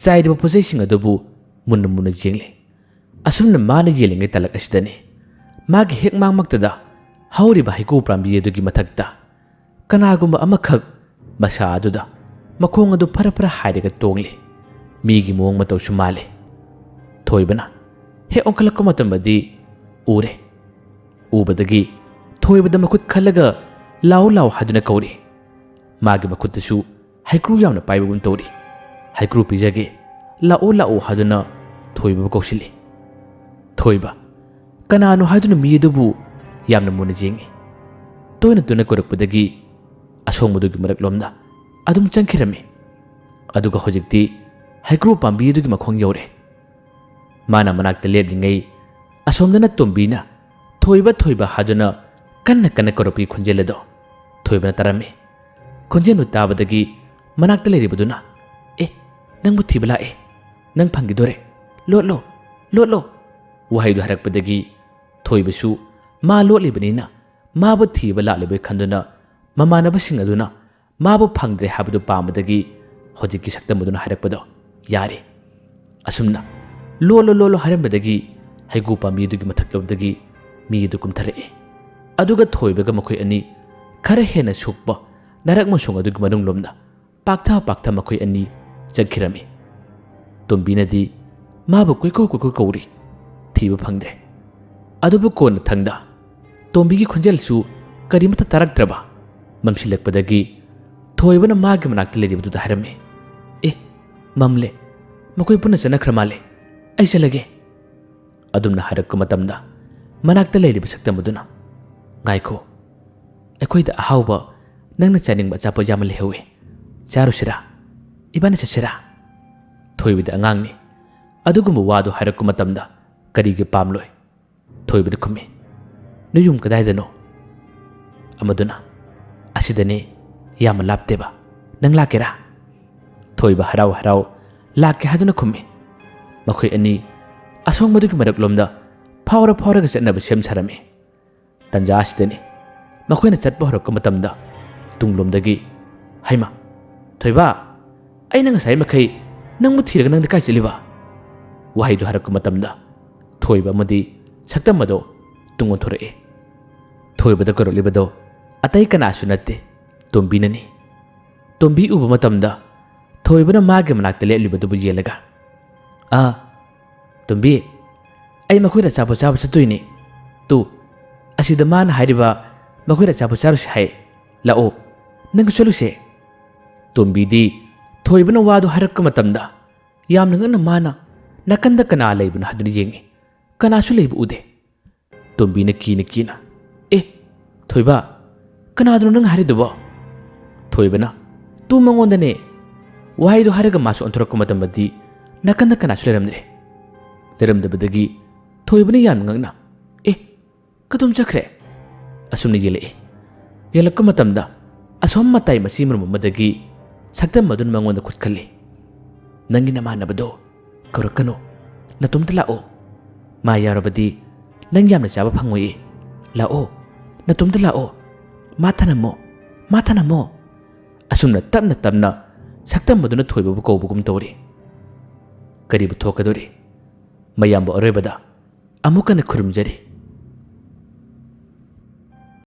ꯆꯥꯏꯔꯤꯕ ꯄꯣꯠꯆꯩꯁꯤꯡ ꯑꯗꯨꯕꯨ ꯃꯨꯟꯅ ꯃꯨꯟꯅ ꯌꯦꯡꯂꯤ꯫ ꯑꯁꯨꯝꯅ ꯃꯥꯅ ꯌꯦꯡꯂꯤꯉꯩ ꯇꯥꯂꯛ ꯑꯁꯤꯗꯅꯤ ꯃꯥꯒꯤ ꯍꯦꯛ ꯃꯥꯡꯃꯛꯇꯗ ꯍꯧꯔꯤꯕ ꯍꯩꯀ꯭ꯔꯨ ꯄꯥꯝꯕꯤ ꯑꯗꯨꯒꯤ ꯃꯊꯛꯇ ꯀꯅꯥꯒꯨꯝꯕ ꯑꯃꯈꯛ ꯃꯁꯥ ꯑꯗꯨꯗ ꯃꯈꯣꯡ ꯑꯗꯨ ꯐꯔ ꯐꯔ ꯍꯥꯏꯔꯒ ꯇꯣꯡꯂꯤ꯫ ꯃꯤꯒꯤ ꯃꯑꯣꯡ ꯃꯇꯧꯁꯨ ꯃꯥꯜꯂꯤ꯫ ꯊꯣꯏꯕꯅ ꯍꯦꯛ ꯑꯣꯟꯈꯠꯂꯛꯄ ꯃꯇꯝꯗꯗꯤ ꯎꯔꯦ꯫ ꯎꯕꯗꯒꯤ ꯊꯣꯏꯕꯗ ꯃꯈꯨꯠ ꯈꯜꯂꯒ "ꯂꯥꯛꯑꯣ, ꯂꯥꯛꯑꯣ" ꯍꯥꯏꯗꯨꯅ ꯀꯧꯔꯤ꯫ ꯃꯥꯒꯤ ꯃꯈꯨꯠꯇꯁꯨ ꯍꯩꯀ꯭ꯔꯨ ꯌꯥꯝꯅ ꯄꯥꯏꯕꯒꯨꯝ ꯇꯧꯔꯤ꯫ "ꯍꯩꯀ꯭ꯔꯨ ꯄꯤꯖꯒꯦ, ꯂꯥꯛꯑꯣ, ꯂꯥꯛꯑꯣ" ꯍꯥꯏꯗꯨꯅ ꯊꯣꯏꯕꯕꯨ ꯀꯧꯁꯤꯜꯂꯤ꯫ ꯊꯣꯏꯕ, ꯀꯅꯥꯅꯣ ꯍꯥꯏꯗꯨꯅ ꯃꯤ ꯑꯗꯨꯕꯨ ꯌꯥꯝꯅ ꯃꯨꯟꯅ ꯌꯦꯡꯉꯤ꯫ ꯇꯣꯏꯅ ꯇꯣꯏꯅ ꯀꯧꯔꯛꯄꯗꯒꯤ ꯑꯁꯣꯡꯕꯗꯨꯒꯤ ꯃꯔꯛꯂꯣꯝꯗ ꯑꯗꯨꯝ ꯆꯪꯈꯤꯔꯝꯃꯤ꯫ ꯑꯗꯨꯒ ꯍꯧꯖꯤꯛꯇꯤ ꯍꯩꯀ꯭ꯔꯨ ꯄꯥꯝꯕꯤ ꯑꯗꯨꯒꯤ ꯃꯈꯣꯡ ꯌꯧꯔꯦ꯫ ꯃꯥꯅ ꯃꯅꯥꯛꯇ ꯂꯦꯞꯂꯤꯉꯩ ꯑꯁꯣꯝꯗꯅ ꯇꯣꯝꯕꯤꯅ "ꯊꯣꯏꯕ, ꯊꯣꯏꯕ" ꯍꯥꯏꯗꯨꯅ ꯀꯟꯅ ꯀꯟꯅ ꯀꯧꯔꯛꯄꯒꯤ ꯈꯣꯟꯖꯦꯜ ꯑꯗꯣ ꯊꯣꯏꯕꯅ ꯇꯥꯔꯝꯃꯤ꯫ ꯈꯣꯟꯖꯦꯜꯗꯨ ꯇꯥꯕꯗꯒꯤ ꯃꯅꯥꯛꯇ ꯂꯩꯔꯤꯕꯗꯨꯅ "ꯑꯦ, ꯅꯪꯕꯨ ꯊꯤꯕ ꯂꯥꯛꯑꯦ, ꯅꯪ ꯐꯪꯈꯤꯗꯣꯔꯦ, ꯂꯣꯠꯂꯣ, ꯂꯣꯠꯂꯣ" ꯋꯥꯍꯩꯗꯨ ꯍꯥꯏꯔꯛꯄꯗꯒꯤ ꯊꯣꯏꯕꯁꯨ ꯃꯥ ꯂꯣꯠꯂꯤꯕꯅꯤꯅ ꯃꯥꯕꯨ ꯊꯤꯕ ꯂꯥꯛꯂꯤꯕꯣꯏ ꯈꯟꯗꯨꯅ ꯃꯃꯥꯟꯅꯕꯁꯤꯡ ꯑꯗꯨꯅ ꯃꯥꯕꯨ ꯐꯪꯗ꯭ꯔꯦ ꯍꯥꯏꯕꯗꯨ ꯄꯥꯝꯕꯗꯒꯤ ꯍꯧꯖꯤꯛꯀꯤ ꯁꯛꯇꯝ ꯑꯗꯨꯅ ꯍꯥꯏꯔꯛꯄꯗꯣ ꯌꯥꯔꯦ꯫ ꯑꯁꯨꯝꯅ "ꯂꯣꯠꯂꯣ, ꯂꯣꯠꯂꯣ" ꯍꯥꯏꯔꯝꯕꯗꯒꯤ ꯍꯩꯒꯨ ꯄꯥꯝꯕꯤ ꯑꯗꯨꯒꯤ ꯃꯊꯛꯂꯣꯝꯗꯒꯤ ꯃꯤ ꯑꯗꯨ ꯀꯨꯝꯊꯔꯛꯏ꯫ ꯑꯗꯨꯒ ꯊꯣꯏꯕꯒ ꯃꯈꯣꯏ ꯑꯅꯤ ꯈꯔ ꯍꯦꯟꯅ ꯁꯣꯛꯄ ꯅꯥꯔꯛ ꯃꯁꯣꯡ ꯑꯗꯨꯒꯤ ꯃꯅꯨꯡꯂꯣꯝꯗ ꯄꯥꯛꯊ ꯄꯥꯛꯊ ꯃꯈꯣꯏ ꯑꯅꯤ ꯆꯠꯈꯤꯔꯝꯃꯤ꯫ ꯇꯣꯝꯕꯤꯅꯗꯤ ꯃꯥꯕꯨ ꯀꯣꯏꯀꯧ ꯀꯣꯏꯀꯧ ꯀꯧꯔꯤ, ꯊꯤꯕ ꯐꯪꯗ꯭ꯔꯦ꯫ ꯑꯗꯨꯕꯨ ꯀꯣꯟꯅ ꯊꯪꯗ ꯇꯣꯝꯕꯤꯒꯤ ꯈꯣꯟꯖꯦꯜꯁꯨ ꯀꯔꯤꯃꯠꯇ ꯇꯥꯔꯛꯇ꯭ꯔꯕ ꯃꯝꯁꯤꯜꯂꯛꯄꯗꯒꯤ ꯊꯣꯏꯕꯅ ꯃꯥꯒꯤ ꯃꯅꯥꯛꯇ ꯂꯩꯔꯤꯕꯗꯨꯗ ꯍꯥꯏꯔꯝꯃꯤ, "ꯑꯦ, ꯃꯝꯂꯦ, ꯃꯈꯣꯏ ꯄꯨꯟꯅ ꯆꯠꯅꯈ꯭ꯔ ꯃꯥꯜꯂꯦ, ꯑꯩ ꯆꯠꯂꯒꯦ"꯫ ꯑꯗꯨꯝꯅ ꯍꯥꯏꯔꯛꯄ ꯃꯇꯝꯗ ꯃꯅꯥꯛꯇ ꯂꯩꯔꯤꯕ ꯁꯛꯇꯝ ꯑꯗꯨꯅ, "ꯉꯥꯏꯈꯣ, ꯑꯩꯈꯣꯏꯗ ꯑꯍꯥꯎꯕ ꯅꯪꯅ ꯆꯥꯅꯤꯡꯕ ꯑꯆꯥꯄꯣꯠ ꯌꯥꯝꯅ ꯂꯩꯍꯧꯏ, ꯆꯥꯔꯨꯁꯤꯔꯥ? ꯏꯕꯥꯅꯤ ꯆꯠꯁꯤꯔꯥ?" ꯊꯣꯏꯕꯗꯤ ꯑꯉꯥꯡꯅꯤ, ꯑꯗꯨꯒꯨꯝꯕ ꯋꯥꯗꯨ ꯍꯥꯏꯔꯛꯄ ꯃꯇꯝꯗ ꯀꯔꯤꯒꯤ ꯄꯥꯝꯂꯣꯏ? ꯊꯣꯏꯕꯅ ꯈꯨꯝꯃꯤ, "ꯅꯣꯏ ꯌꯨꯝ ꯀꯗꯥꯏꯗꯅꯣ?" ꯑꯃꯗꯨꯅ, "ꯑꯁꯤꯗꯅꯦ, ꯌꯥꯝꯅ ꯂꯥꯞꯇꯦꯕ, ꯅꯪ ꯂꯥꯛꯀꯦꯔꯥ?" ꯊꯣꯏꯕ ꯍꯔꯥꯎ ꯍꯔꯥꯎ "ꯂꯥꯛꯀꯦ" ꯍꯥꯏꯗꯨꯅ ꯈꯨꯝꯃꯤ꯫ ꯃꯈꯣꯏ ꯑꯅꯤ ꯑꯁꯣꯡꯕꯗꯨꯒꯤ ꯃꯔꯛꯂꯣꯝꯗ ꯐꯥꯎꯔ ꯐꯥꯎꯔꯒ ꯆꯠꯅꯕ ꯁꯦꯝ ꯁꯥꯔꯝꯃꯤ꯫ ꯇꯟꯖꯥ ꯑꯁꯤꯗꯅꯤ ꯃꯈꯣꯏꯅ ꯆꯠꯄ ꯍꯧꯔꯛꯄ ꯃꯇꯝꯗ ꯇꯨꯡꯂꯣꯝꯗꯒꯤ, "ꯍꯩꯃꯥ, ꯊꯣꯏꯕ, ꯑꯩꯅ ꯉꯁꯥꯏ ꯃꯈꯩ ꯅꯪꯕꯨ ꯊꯤꯔꯒ ꯅꯪꯗꯤ ꯀꯥꯏ ꯆꯠꯂꯤꯕ?" ꯋꯥꯍꯩꯗꯨ ꯍꯥꯏꯔꯛꯄ ꯃꯇꯝꯗ ꯊꯣꯏꯕ ꯑꯃꯗꯤ ꯁꯛꯇꯝ ꯑꯗꯣ ꯇꯨꯡ ꯑꯣꯟꯊꯣꯔꯛꯏ꯫ ꯊꯣꯏꯕꯗ ꯀꯧꯔꯛꯂꯤꯕꯗꯣ ꯑꯇꯩ ꯀꯅꯥꯁꯨ ꯅꯠꯇꯦ, ꯇꯣꯝꯕꯤꯅꯅꯤ꯫ ꯇꯣꯝꯕꯤ ꯎꯕ ꯃꯇꯝꯗ ꯊꯣꯏꯕꯅ ꯃꯥꯒꯤ ꯃꯅꯥꯛꯇ ꯂꯦꯞꯂꯤꯕꯗꯨꯕꯨ ꯌꯦꯡꯂꯒ, "ꯑꯥ, ꯇꯣꯝꯕꯤ, ꯑꯩ ꯃꯈꯣꯏꯗ ꯑꯆꯥꯄꯣꯠ ꯆꯥꯕ ꯆꯠꯇꯣꯏꯅꯤ꯫ ꯇꯨ, ꯁꯤꯗ ꯃꯥꯅ ꯍꯥꯏꯔꯤꯕ, "ꯃꯈꯣꯏꯅ ꯑꯆꯥꯄꯣꯠ ꯆꯥꯔꯨꯁꯦ ꯍꯥꯏ, ꯂꯥꯛꯑꯣ, ꯅꯪꯒ ꯆꯠꯂꯨꯁꯦ"꯫ ꯇꯣꯝꯕꯤꯗꯤ ꯊꯣꯏꯕꯅ ꯋꯥꯗꯨ ꯍꯥꯏꯔꯛꯄ ꯃꯇꯝꯗ ꯌꯥꯝꯅ ꯉꯛꯅ ꯃꯥꯅ ꯅꯥꯀꯟꯗ ꯀꯅꯥ ꯂꯩꯕꯅꯣ ꯍꯥꯏꯗꯨꯅ ꯌꯦꯡꯉꯤ꯫ ꯀꯅꯥꯁꯨ ꯂꯩꯕ ꯎꯗꯦ꯫ ꯇꯣꯝꯕꯤꯅ ꯀꯤꯅ ꯀꯤꯅ, "ꯑꯦ, ꯊꯣꯏꯕ, ꯀꯅꯥꯗꯅꯣ ꯅꯪ ꯍꯥꯏꯔꯤꯗꯨꯕꯣ?" ꯊꯣꯏꯕꯅ, "ꯇꯨ ꯃꯉꯣꯟꯗꯅꯦ"꯫ ꯋꯥꯍꯩꯗꯨ ꯍꯥꯏꯔꯒ ꯃꯥꯁꯨ ꯑꯣꯟꯊꯣꯔꯛꯄ ꯃꯇꯝꯗꯗꯤ ꯅꯥꯀꯟꯗ ꯀꯅꯥꯁꯨ ꯂꯩꯔꯝꯗ꯭ꯔꯦ꯫ ꯂꯩꯔꯝꯗꯕꯗꯒꯤ ꯊꯣꯏꯕꯅ ꯌꯥꯝꯅ ꯉꯛꯅ, "ꯑꯦ, ꯀꯗꯣꯝ ꯆꯠꯈ꯭ꯔꯦ?" ꯑꯁꯨꯝꯅ ꯌꯦꯜꯂꯛꯏ꯫ ꯌꯦꯜꯂꯛꯄ ꯃꯇꯝꯗ ꯑꯁꯣꯝ ꯃꯇꯥꯏ ꯃꯆꯤ ꯃꯔꯨꯝ ꯑꯃꯗꯒꯤ ꯁꯛꯇꯝ ꯑꯗꯨꯅ ꯃꯉꯣꯟꯗ ꯈꯨꯠ ꯈꯜꯂꯤ꯫ "ꯅꯪꯒꯤ ꯅꯃꯥꯟꯅꯕꯗꯣ ꯀꯧꯔꯛꯀꯅꯨ, ꯅꯇꯣꯝꯇ ꯂꯥꯛꯑꯣ꯫ ꯃꯥ ꯌꯥꯎꯔꯕꯗꯤ ꯅꯪ ꯌꯥꯝꯅ ꯆꯥꯕ ꯐꯪꯉꯣꯏꯌꯦ꯫ ꯂꯥꯛꯑꯣ, ꯅꯇꯣꯝꯇ ꯂꯥꯛꯑꯣ꯫ ꯃꯥ ꯊꯅꯝꯃꯣ, ꯃꯥ ꯊꯅꯝꯃꯣ"꯫ ꯑꯁꯨꯝꯅ ꯇꯞꯅ ꯇꯞꯅ ꯁꯛꯇꯝ ꯑꯗꯨꯅ ꯊꯣꯏꯕꯕꯨ ꯀꯧꯕꯒꯨꯝ ꯇꯧꯔꯤ꯫ ꯀꯔꯤꯕꯨ ꯊꯣꯛꯀꯗꯧꯔꯤ? ꯃꯌꯥꯝꯕꯨ ꯑꯔꯣꯏꯕꯗ ꯑꯃꯨꯛ ꯍꯟꯅ ꯈꯨꯔꯨꯝꯖꯔꯤ꯫